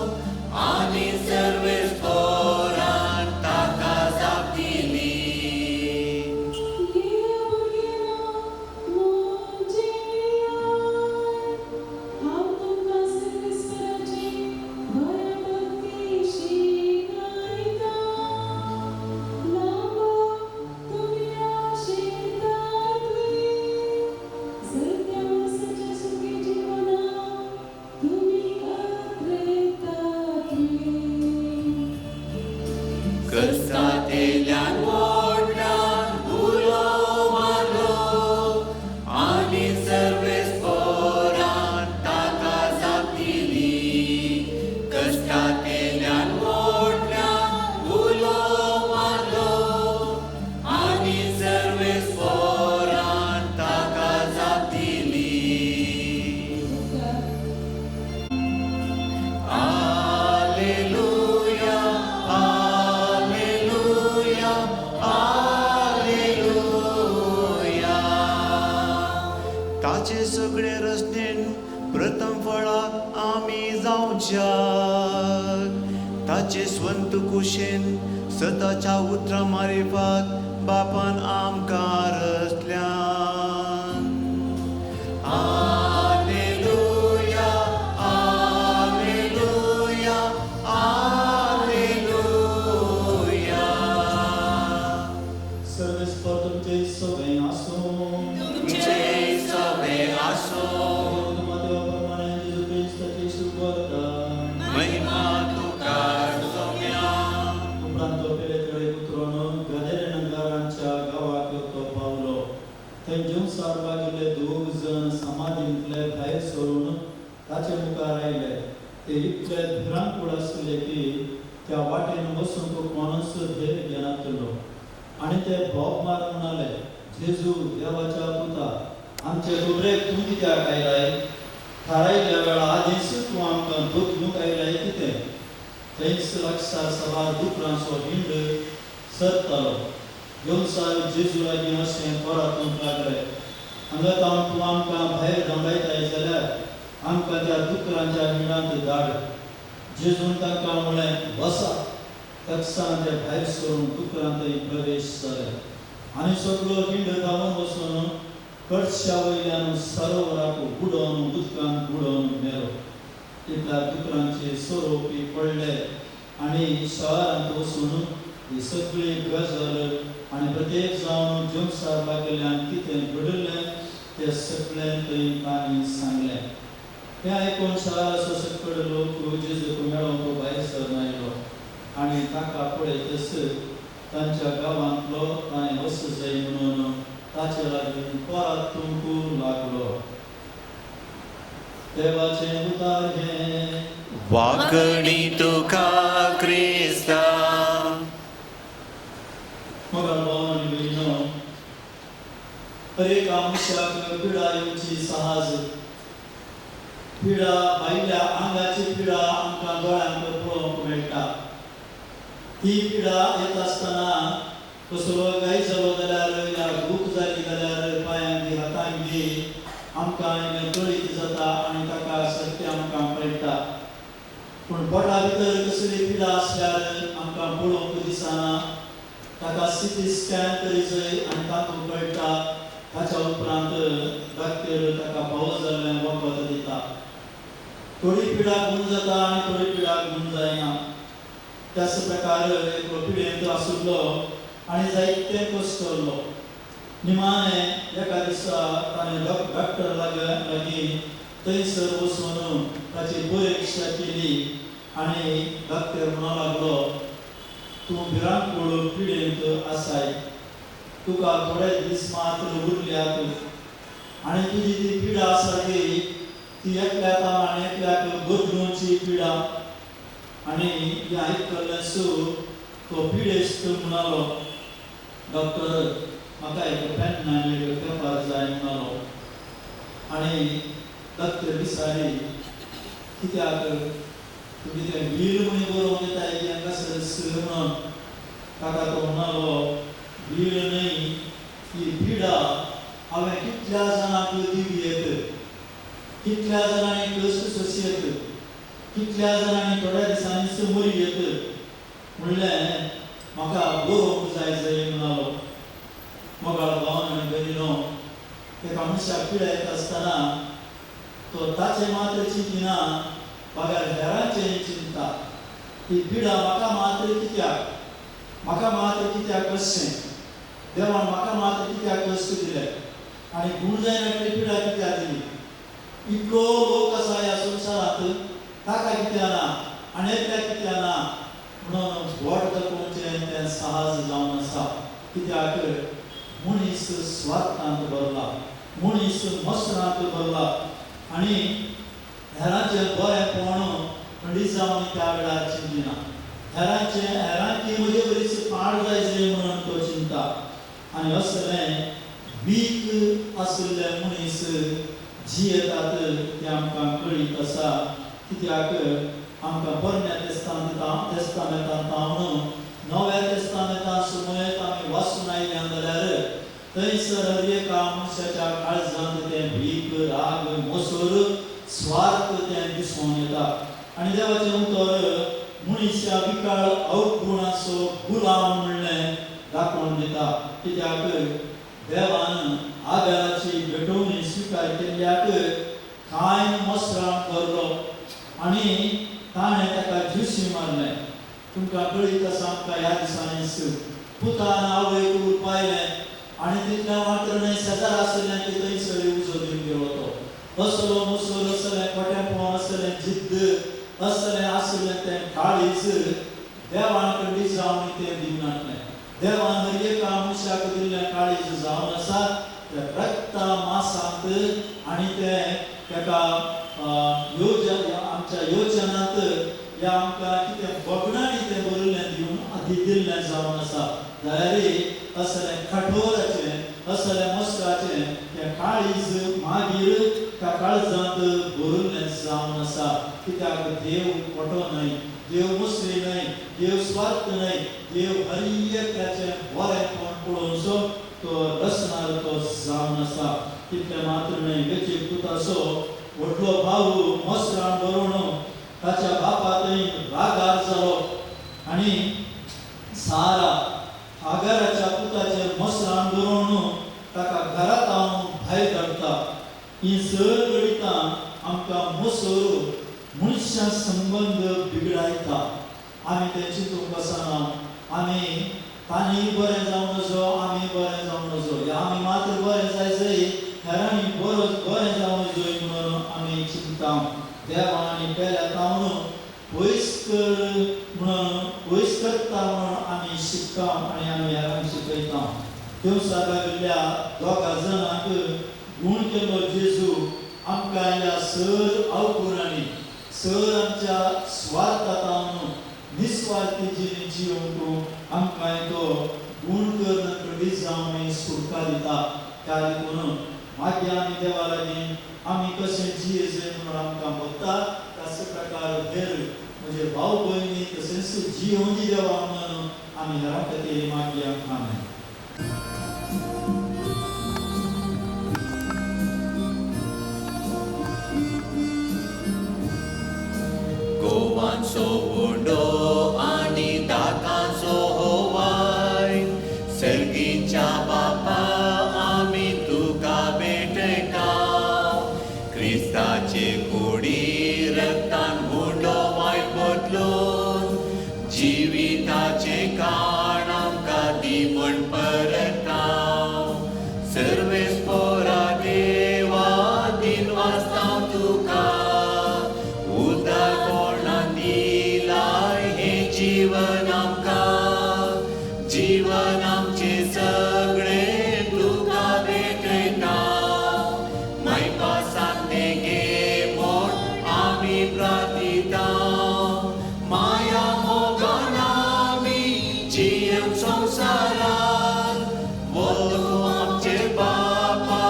आनी सर्वेस्परान ताका जाप दिली. कश्टांतल्यान व्हडल्यान उलो मारलो आनी सर्वेस्परान ताका जाप दिली. कश्टांतल्यान व्हडल्यान उलो मारलो आनी सर्वेस्परान ताका जाप दिली. आलेलुया, आलेलुया, आलेलुया. ताचे सगळे रस्तेन प्रथम फळां आमी जावच्याक, ताचे स्वंत कुशेन सदाच्या उतरां मारिफात बापान आमकां रचल्यान. आलेलुया, आलेलुया, आलेलुया. सर्वेस्पर तुमचे सगळे आसूं. तुमचे सवे आसो. देवा प्रमाणे जेजू क्रिस्ताची शुभवार्ता. महिमा तुका सोम्या. उपरांत तो पेलेकडे उतरून गदेरेनगरांच्या गांवाक तो पावलो. थंय जेवसार लागिल्ले दोग जण समाधींतले भायर सरून ताचे मुखार आयले. ते इतले भिरांकूळ आसले की त्या वाटेन वचूंक कोणूच धैर्य घेनातलो. आनी ते भोग मारून म्हणाले, जेजू देवाच्या पुता, आमचे खबरेक तूं कित्याक आयलाय? थारायल्ल्या वेळा आदींच तूं आमकां बदलूंक आयलाय कितें? थंयच लागसार सवार दुकरांचो हिंड सरतालो. येवसार जेजू लागीं अशें परातूंक लागले, हांगा तावन तूं आमकां भायर धांवडायताय जाल्यार आमकां त्या दुकरांच्या हिंडांत धाड. जेजून तांकां म्हळें, वसा. तक्षणां ते भायर सरून दुकरां थंय प्रवेश जाले आनी सगळो हिंड धांवून वचून कडशा वयल्यान सरोवराक बुडोवन उदकान बुडोवन मेलो. तितल्या दुकरांचे सोरोपी पडले आनी शहरांत वचून ही सगळी गजाल आनी प्रत्येक जावन जेवसार लागिल्ल्यान कितें घडिल्लें तें सगळें थंय तांणी सांगलें. तें आयकून शहराचो सकड लोक जेजूक मेळोवंक भायर सरून आयलो आनी ताका पळयतच तांच्या गांवांतलो ताणें वचूं जाय म्हणून ताचे लागीं परातूंक लागलो. देवाचें उतार हें. वाकणी तुका क्रिस्ता. मोगाळ भाव आनी भयणीनो, हर एका मनशाक पिडा येवची सहज. पिडा भायल्या आंगाची पिडा आमकां दोळ्यांक पळोवंक मेळटा. ती पिडा येता आसतना कसलो गाय जालो जाल्यार या दूख जाली जाल्यार पांयांक बी हातांक बी आमकां इल्लें कळीत जाता आनी ताका सारकें आमकां कळटा. पूण पोटा भितर कसली पिडा आसल्यार आमकां पळोवंक दिसना. ताका सिटी स्कॅन करी जाय आनी तातूंत कळटा. ताच्या उपरांत डॉक्टर ताका फावो जाल्लें वखद दिता. थोडी पिडा गुण जाता आनी थोडी पिडा गुण जायना. त्याच प्रकार एकलो पिडेंत आशिल्लो आनी जायते कश्टल्लो. निमाणें एका दिसा ताणें डॉक्टर लागीं थंयसर वचून ताची परिक्षा केली आनी डॉक्टर म्हणूंक लागलो, तूं भिरांकूळ पिडेंत आसाय, तुका थोडे दीस मात्र उरल्यात आनी तुजी ती पिडा आसा ती एकल्याक आनी एकल्याक बदलूची पिडा. आनी हें आयकल्लें सो तो पिडेस्त म्हणालो, डॉक्टर म्हाका एक पेन आनी एक पेपर जाय म्हणालो. आनी डॉक्टर विचारी, कित्याक तूं कितें बील म्हूण बरोवन दिताय की हांगासर सर म्हणून? ताका तो म्हणालो, बील न्हय, ही पिडा हांवें कितल्या जाणांक दिवं येत, कितल्या जाणांनी कश्ट सोंशी येत, कितल्या जाणांनी थोड्या दिसांनी मरी येत, म्हणलें म्हाका बरोवंक जाय जाय म्हणालो. मोगाळ भाव आनी भयणीनो, एका मनशाक पिडा येता आसतना तो ताचें मात्र चिंतिना बगर हेरांचें चिंता. ही पिडा म्हाका मात्र कित्याक, म्हाका मात्र कित्याक कशें, देवान म्हाका मात्र कित्याक कश्ट दिले आनी गूण जायना पिडा कित्याक दिली? इतलो लोक आसा ह्या संवसारांत, ताका कित्याक ना आनी एकल्याक कित्याक ना म्हणून बोट दाखोवचें तें सहज जावन आसा. कित्याक मनीस स्वार्थांत भरला, मनीस मसरांत भरला आनी हेरांचें बरेंपण खंडीत जावन त्या वेळार चिंतिना. हेरांचें हेरांकी म्हजे बरीच पाड जाय जाय म्हणून तो चिंता. आनी असलें वीक आशिल्ले मनीस जियेतात तें आमकां कळीत आसा. कित्याक आमकां पोरण्या तेस्तामेंतांत तावन नव्या तेस्तामेंतांत सुमयत आमी वाचून आयल्या जाल्यार थंयसर हर एका मनशाच्या काळजांत तें भीक, राग, मोसोर, स्वार्थ तें दिसून येता. आनी देवाचें उतर मनशा विकाळ अवगुणाचो गुलाम म्हणलें दाखोवन दिता. कित्याक देवान आबेलाची भेटवणी स्विकार केल्ल्याक कांय मसरान भरलो आनी ताणें ताका ज्युशी मारलें. तुमकां कळीत आसा आमकां ह्या दिसांनी पुतान आवयक उरपायलें आनी तितलें मात्र न्हय शेजार आशिल्लें की थंयसर उजो दिवन गेलो तो. असलो मुसोर असलें खोटेंपण असलें जिद्द असलें आशिल्लें तें काळीज देवान कडली जावन तें दिवनातलें. देवान हर एका मनशाक दिल्लें काळीज जावन आसा तें रक्ता मासांत आनी तें ताका योजन आमच्या योजनांत ह्या आमकां कितें भगणांनी तें बरयल्लें दिवन आदी दिल्लें जावन आसा. जाल्यार असलें कठोराचें असलें मस्त्राचें तें काळीज मागीर त्या काळजांत भरिल्लें जावन आसा. कित्याक देव खोटो न्हय, देव मुसरी न्हय, देव स्वार्थ न्हय, देव हर एकल्याचें बरेंपण पळोवचो तो रचणार तो जावन आसा. तितलें मात्र न्हय वेची पुताचो व्हडलो भाव मसरान बरोवन ताच्या बापा थंय रागार जालो आनी सारा हागराच्या पुताचेर मसरान बरोवन ताका घरांत हांव भायर धाडटा. ही सर घडितां आमकां मसोर मनशां संबंद बिगडायता. आमी तें चिंतूंक आसना आमी तांणी बरें जावं नजो आमी बरें जावं नजो या आमी मात्र बरें जाय जय हेरांनी बरो बरें जावं जय म्हणून आमी चिंतता. देवान पेल्या तावन पयस कर म्हणून पयस करता म्हणून आमी शिकता आनी आमी हेरांक शिकयता. देवसा लागल्या दोगा जाणांक गूण केलो जेजू आमकां ह्या सर अवगुणांनी सर आमच्या स्वार्थांत निस्वार्थी जिणे जिवंक आमकां तो गूण करून खंडीत जावन सुटका दिता. त्या देखून मागीर आमी देवा लागीं आमी कशें जियेचें म्हणून आमकां बगता त्याच प्रकार हेर म्हणजे भाव भयणी तशेंच जियोनी देवा म्हणून आमी हेरां खातीर मागीर आमकां. गोवांचो उंडो आनी दाकांचो होवाय सर्गीच्या बापा आमी तुका भेटयता. क्रिस्ताचे कुडी रक्तान उंडो वायट बदलून जिविताचे काण आमकां दी म्हण परता. सर्वेस्पोरा देवा दिन वाचता तुका जीवन आमकां जीवन आमचें सगळें तुका भेटयता. मायपासान तें घे म्हूण आमी प्रार्थिता. माया मोगान आमी जियेवंक संवसारांत वो आमचे बापा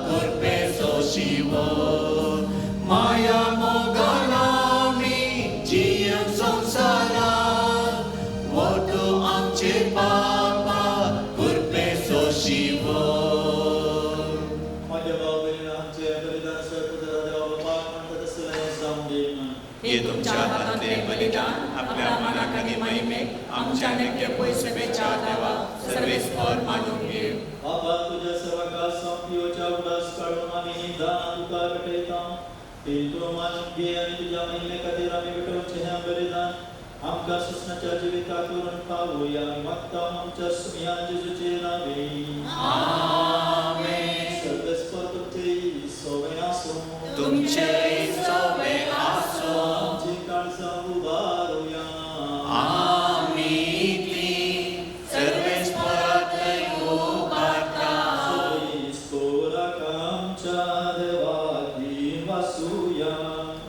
कृपेचो शिवर. माया मोगान आमी जियेवंक संवसारांत बापा कृपेचो शिवर. माझ्या भाव भयणींनो आमचें बलिदान स्वर्गदूत देवा बापाक म्हणटा तसलें जावं दी. हे तुमच्या हातांतले बलिदान आपल्या मनाक आनी महिमेक आमच्या नेक्या पयसुपेच्या देवा सर्वेस्पर मानून घे. बाबा तुज्या सेवका संपियोच्या उडास काडून आमी ही दानां तुका भेटयता. ती तूं मानून घे आनी तुज्या महिमे खातीर आमी भेटोवचें हें बलिदान आमकां सुसनाच्या जिविताक करून पावया. आमी मागता आमच्या सुम्या जेजूचे नांवे. आमेन. सर्वेस्पर तुमचे सोवे आसूं. तुमचे सोवे आसूं. आमची काळजां उबारुया. आमी ती सर्वेस्पराक उबारता. सर्वेस्पराक आमच्या देवाक वासूया.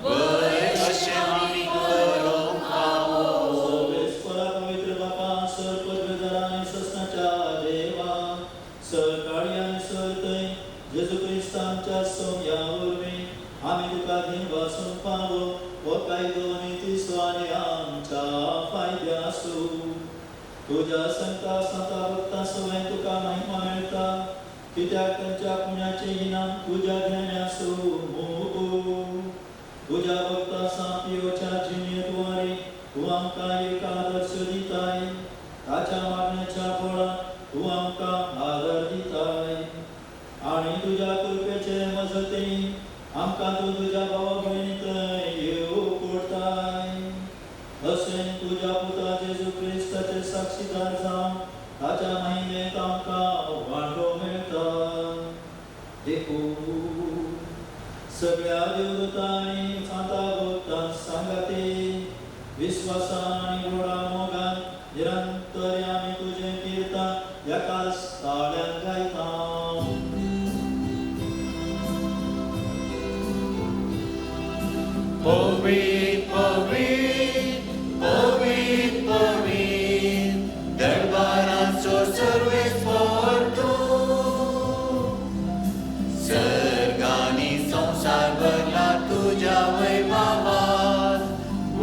वय अशें आमी करूंक फावो. सर्वेस्परा पवित्र बापा सर पदवेदारा आनी ससनाच्या देवा सर काळी आनी सर थंय जेजू क्रिस्त आमच्या सोम्या वरवीं आमी तुका दिनवासूंक पावो हो कायदो आनी तिसो आनी आमच्या फायद्या आसूं. तुज्या संता संता भक्तां सवंय तुका महिमा मेळटा कित्याक तांच्या पुण्याचें इनाम तुज्या घेण्या आसूं. तुज्या भक्ता सांपियोच्या जिणेद्वारे तूं आमकां एक आदर्श दिताय. ताच्या मागण्याच्या बळान आमकां तूं तुज्या भावा भयणी थंय येवं कोरताय. अशें तुज्या पुता जेजू क्रिस्ताचे साक्षीदार जावन ताच्या महिमेंत आमकां वांटो मेळटा. देखून सगळ्या देवदूतां आनी सांता भक्तां सांगाती विश्वासान आनी व्हडा मोगान निरंतर आमी तुजें किर्तन एकाच ताळ्यान गायता. पवित्र पवित्र पवित्र पवित्र दरबाराचो सर्वेस्पर तूं, सर्गांनी संवसार भरला तुज्या वैभवान.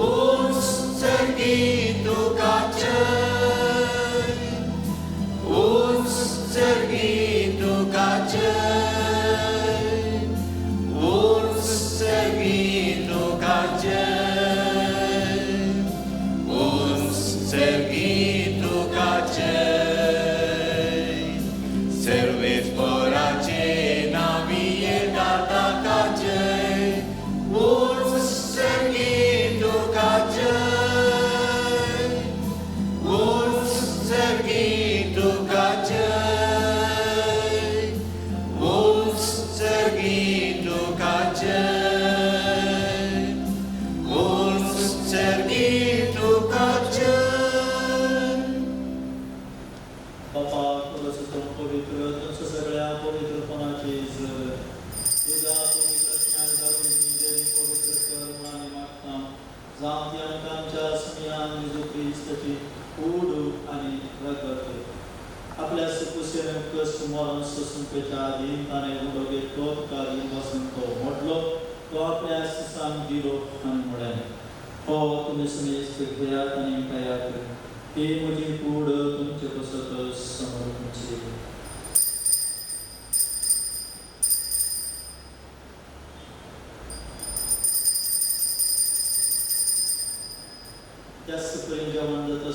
उंच सर्गी तुका जय, उंच सर्गी तुका जय, उंच सर्गी तुका जय, उंच सर्गी तुका जय. सर्वेस्पराचे नांवी येता ताका जय, उंच सर्गी तुका जय, उंच सर्गी तुका जय, उंच सर्गी तुका जय, उंच सर्गी तुका जय. बापा तुजो तूं पवित्र, तुमच्या सगळ्या पवित्रपणाची जर तुज्या पवित्र ज्ञान घालून देवी पवित्र कर म्हूण आमी मागता. जावं ती आमकां आमच्या समियान जेजू क्रिस्ताची कूड आनी रगत. आपल्या सुपुसेन कश्ट मरण सोंसूंच्या आदीं ताणें उडो घेतलो, तुका दिवन तो मोडलो, तो आपल्या शिसांक दिलो आनी म्हळें, हो तुमी समेस्त घेयात आनी खायात, ही म्हजी कूड तुमचे पसत समर्पणची. त्याच परीन जेवण जाता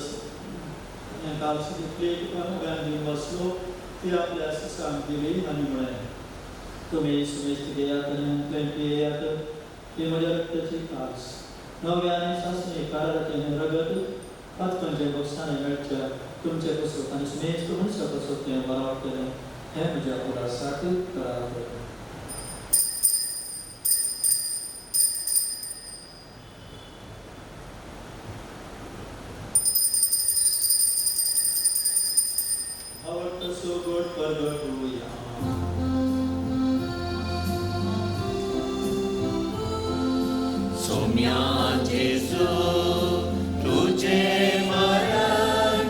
कालची घेतली, तुका मोगान दिवन बसलो, ती आपल्या शिसांक दिली आनी म्हळें, तुमी समेस्त घेयात आनी हांतलें पियेयात, ही म्हज्या रक्ताची कास, नव्या आनी सासणी कराराचें हें रगत पातकांच्या बक्षाने मेळच्या तुमचे पसत आनी समेस्त मनशा पसत तें बरावतलें, हें म्हज्या उडासाक करात. आवडतो गोड परगटूया. सोम्या जेजू तुझे मरण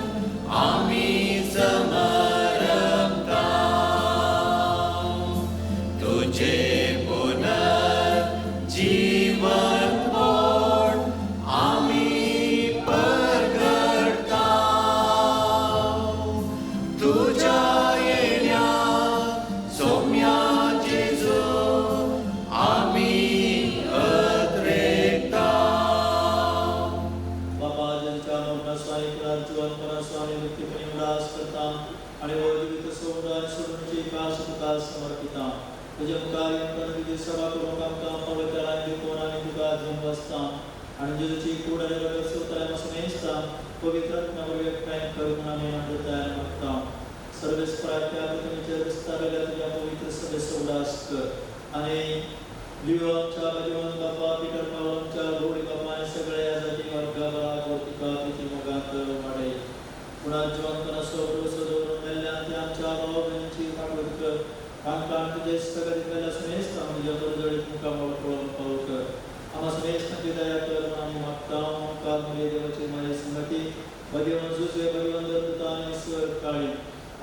आमी समर्पता, तुझे पुनर्जीवन पण आमी परगटता. तुझ्या येण्या सोम्या जेजू आमी अत्रेकता. बापा जेजूच्या मरणाचो पुनर्जीवनपणाचो आनी मुक्तीपणी उडास करता आनी हो जिवीत सोडून आनी सोडूनची कास तुका समर्पिता. तुज्या मुखार येवन तुजी सेवा करूंक आमकां पवित्र देखून आमी तुका घेवन बसता आनी जेजूची कूड आनी रगत सोदतल्या समेस्ता पवित्र आत्म्या वरवीं एकठांय कर म्हूण आमी नम्रतायेन मागता. सर्वेस्पराच्या पृथ्वीचेर विस्तारलेल्या तुज्या पवित्र सभेचो उडास कर आनी लिओ आमच्या भगवान बापा, पिटर पावल आमच्या गौरी बापा आनी सगळ्या जाती वर्गा बराबर तुका प्रिती मोगांत वाडय. पुणा जिवंतपणाचो भरवसो दवरून मेल्ल्यान ते आमच्या भाव भयणींची काकूट कर. तांकां तुजे सगळ्या मेल्ल्या समेस्तांक तुज्या परजळीत मुखामळ पळोवंक पावो कर. आम्हा समेस्तांची दया कर म्हूण आमी मागता. मुखार मुगे देवाची माये संगती भगवान जुजे, भगवान दत्ता आनी स्वर काळी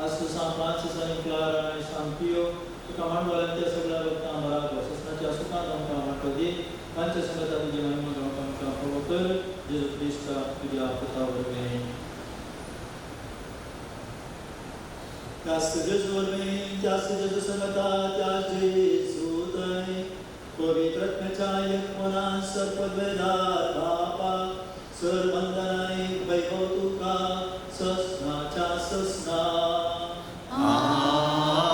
आसू सांत फ्रांसीस आनी क्लारा आनी सांत पियो तुका मांडवल्यान त्या सगळ्या भक्तां बराबर ससनाच्या सुखांत आमकां वांटो दी. तांच्या संगता तुजी महिमा गावंक आमकां फावो कर. जेजू क्रिस्ता तुज्या पुता वरवीं. त्याच जेजू वरवीं, त्याच जेजू संगता, त्याच जेजू थंय पवित्र आत्म्याच्या एकपणान सर्वद्वेदार बापा सर्वंदनाय वैभव तुका ससनाच्या ससना.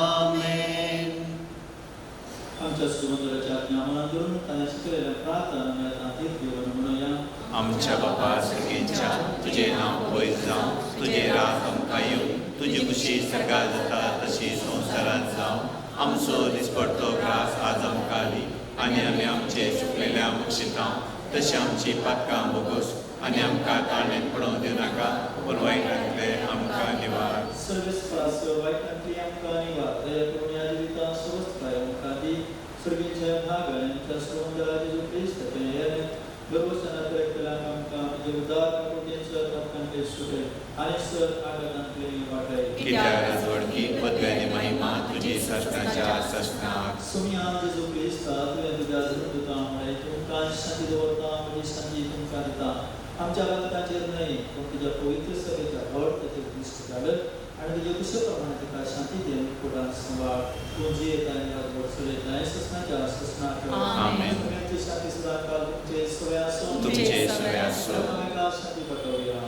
आमेन. आमच्या सुमंदराच्या आज्ञा मनात आमच्या बापा सर्गेच्या तुजें नांव पयस जावं, तुजें राज आमकां येवं, तुजी खुशी सर्गार जाता तशी संवसारांत जावं. आमचो दिसपडतो ग्रास आज आमकां दी आनी आमी आमचे चुकलेल्या बक्षितां तशी आमची पातकां बोगोस आनी आमकां ताणें पडोवंक दिवनाका पूण वायटांतले आमकां निवार. सर्वेस्पास वायटांतली आमकां निवार. दया करून ह्या जिवितांत स्वस्थताय आमकां दी. सर्गीच्या भाग आनी आमच्या सर्वंतरा जेजू क्रिस्ताच्या हेर गर्भस्थानात एकल्याक आमकां तुजे उदार काकुळटेचो पातकांतले सुटय आनी सर आघातांतले वाटय. कित्याक राजवडकी पदवी आनी महिमा तुजी सस्नाच्या सस्नाक. सुमिया जेजू क्रिस्ता तुवें तुज्या दुतां म्हळें तुमकां शांती दवरता, म्हजी शांती तुमकां दिता. आमच्या पातकांचेर न्हय पूण तुज्या पवित्र सभेच्या व्हड ताचेर दिश्ट घाल आनी तुजे कुशे प्रमाणे तुका शांती दी आनी कुडान सांबाळ. तूं जियेता आनी राजवट चलयता ससनाच्या ससनाक. आमेन. सगळ्यांची शांती सदांकाळ तुमचे सगळे आसूं. तुमचे सगळे आसूं. एकामेकाक शांती पाठोवया.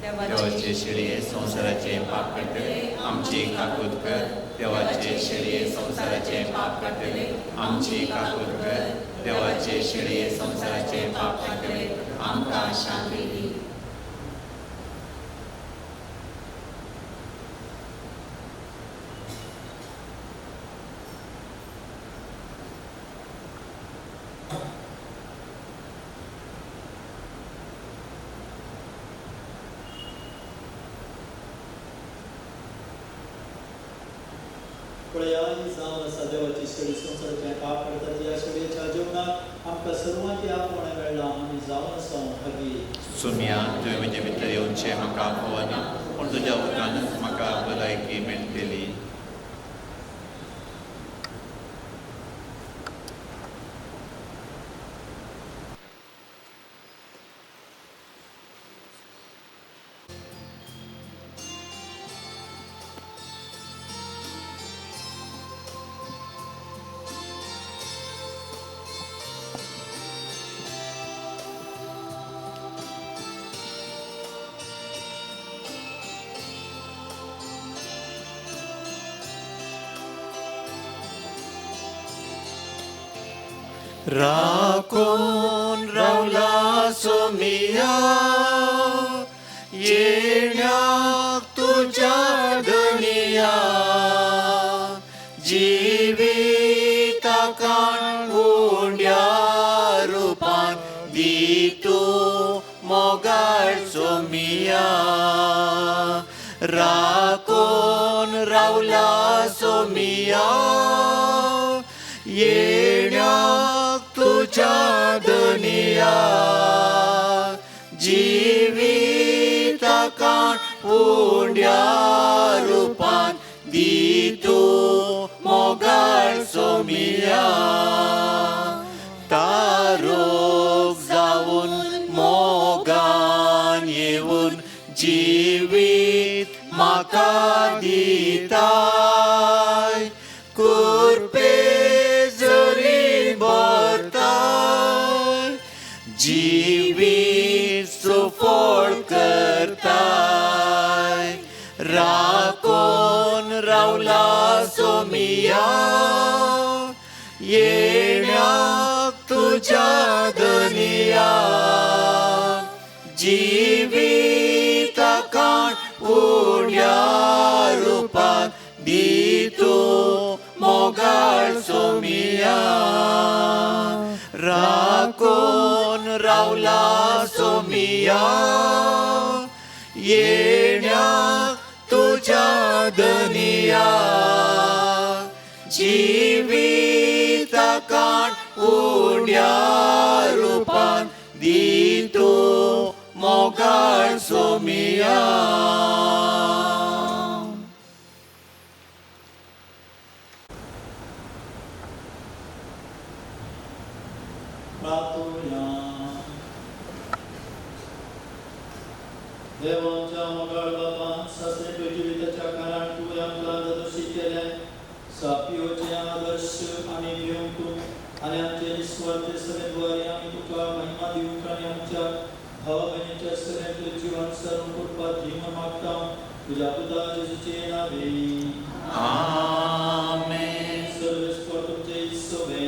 देवाचे शेळये संवसाराचे पाप करतले आमची काकूत कर. देवाचे शेळये संवसाराचे पाप करतले आमची काकूत कर. देवाचे शेळये संवसाराचे पाप करतले आमकां शांती दी. पळया ही जावन आसा देवाची शेळी संवसाराचें पाप काडटा. ह्या शेळयेच्या जेवणाक आमकां सर्वांची आपोवणें मेळ्ळां. आमी जावन आसा भागी. सुमिया तुवें म्हजे भितर येवचें म्हाका आपोवना पूण तुज्या उदकानच म्हाका भलायकी मेळटली. राखून रावला सोमिया येण्याक तुज्या धनिया जिविता काण उंड्या रुपान दी तूं मोगाळ सोमिया. राखून रावला सोमिया येण्याक तुज्या धनिया जिविता काण उंड्या रुपान दी तूं मोगाळ सोमिया. तारोग जावन मोगान येवन जिवीत म्हाका दिताय कुरपे जरी भरताय जिवीत सुफळ करताय. राखून रावला सोमिया येण्याक तुज्या धनिया जिविता काण उंड्या रुपान दी तूं मोगाळ सोमिया. राखून रावला सोमिया येण्याक तुज्या धनिया जिविता काण उंड्या रुपान दी तूं मोगाळ सोमिया. प्रार्थुया. देवाच्या मोगाळ बापा सासरे जिविताच्या कारण तुवें आमकां जादोशी केलें सापियोचे आदर्श आमी घेवंक तूं आनी आमचे निस्वार्थ सेवेद्वारे आमी तुका महिमा दिवंक आनी आमच्या भावा भयणीच्या सेवेंत जिवन सरून कृपा दी म्हूण मागता. तुज्या पुता जेजूचे नावे. आमेन. सर्वेस्पर तुमचे सगळे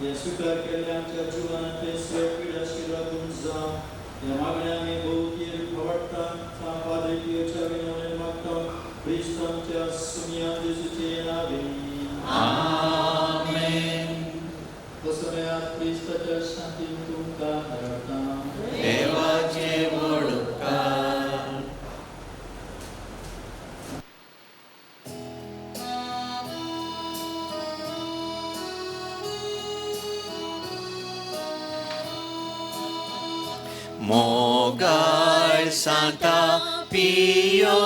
हे स्विकार केल्ले आमच्या जिवनांतले स्व आशिर्वाद जावं. ह्या मागण्या आमी भोवतीर आवडटा पाद्री पियोच्या विनवणेन मागता क्रिस्त आमच्या सुमिया जेजूचे नावे. आमेन. वसोयात क्रिस्ताच्या शांतीन तुमकां धाडटा. देवाचे व्हड उपकार. मोगाळ सांता पियो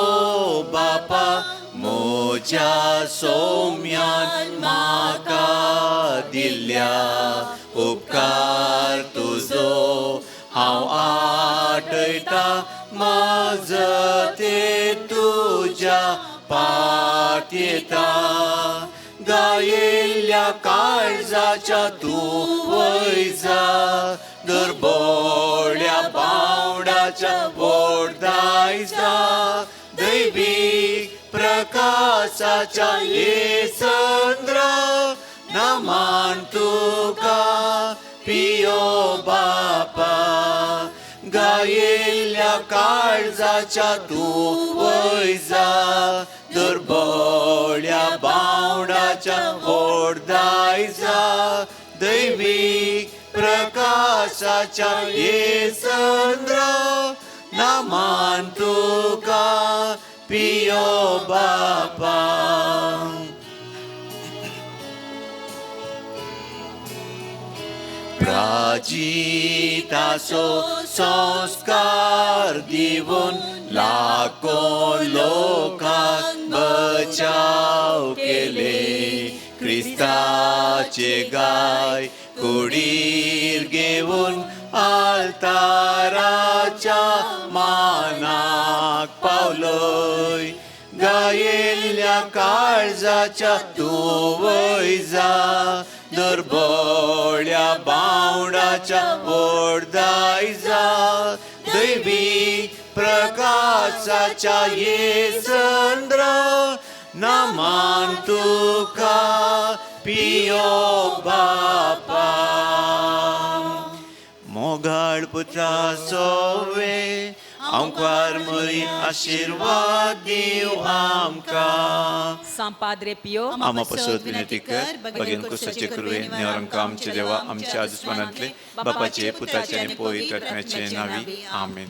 बापा म्हज्या सौम्यान म्हाका दिल्ल्या उपकार तुजो हांव आठयता मजते तुज्या पातयेता गायिल्ल्या काळजाच्या तूं वयजा दुर्बोळ्या बावडाच्या वोडदायजा दैवीक प्रकाशाच्या ये चंद्र नमान तुका पियो बापा गायिल्ल्या काळजाच्या तूं वयजा दुर्बोळ्या बावडाच्या वोडदायजा दैवीक प्रकाशाच्या ये चंद्र नमान तुका पियो बापा. प्राजितासो संस्कार दिवन लाखो लोकांक बचाव केले क्रिस्ताचे गाय कुडीर घेवन आल्ताराच्या मानाक पावलोय गायिल्ल्या काळजाच्या तूं वयजा दुर्बोळ्या बावडाच्या वोडदायजा दैवी प्रकाशाच्या ये चंद्र नमान तुका पियो बापा. मोगाळ पुत्रा सोवे आमकार मरी आशिर्वाद दिव आमकां. सांव पाद्रे पियो आमा पसत विनंती कर बगेन कुसाचे कृपेन नेवर आमकां आमचे देवा आमच्या दुस्मानांतले बापाचे पुताचे आनी पवित्र आत्म्याचे नावी. आमेन.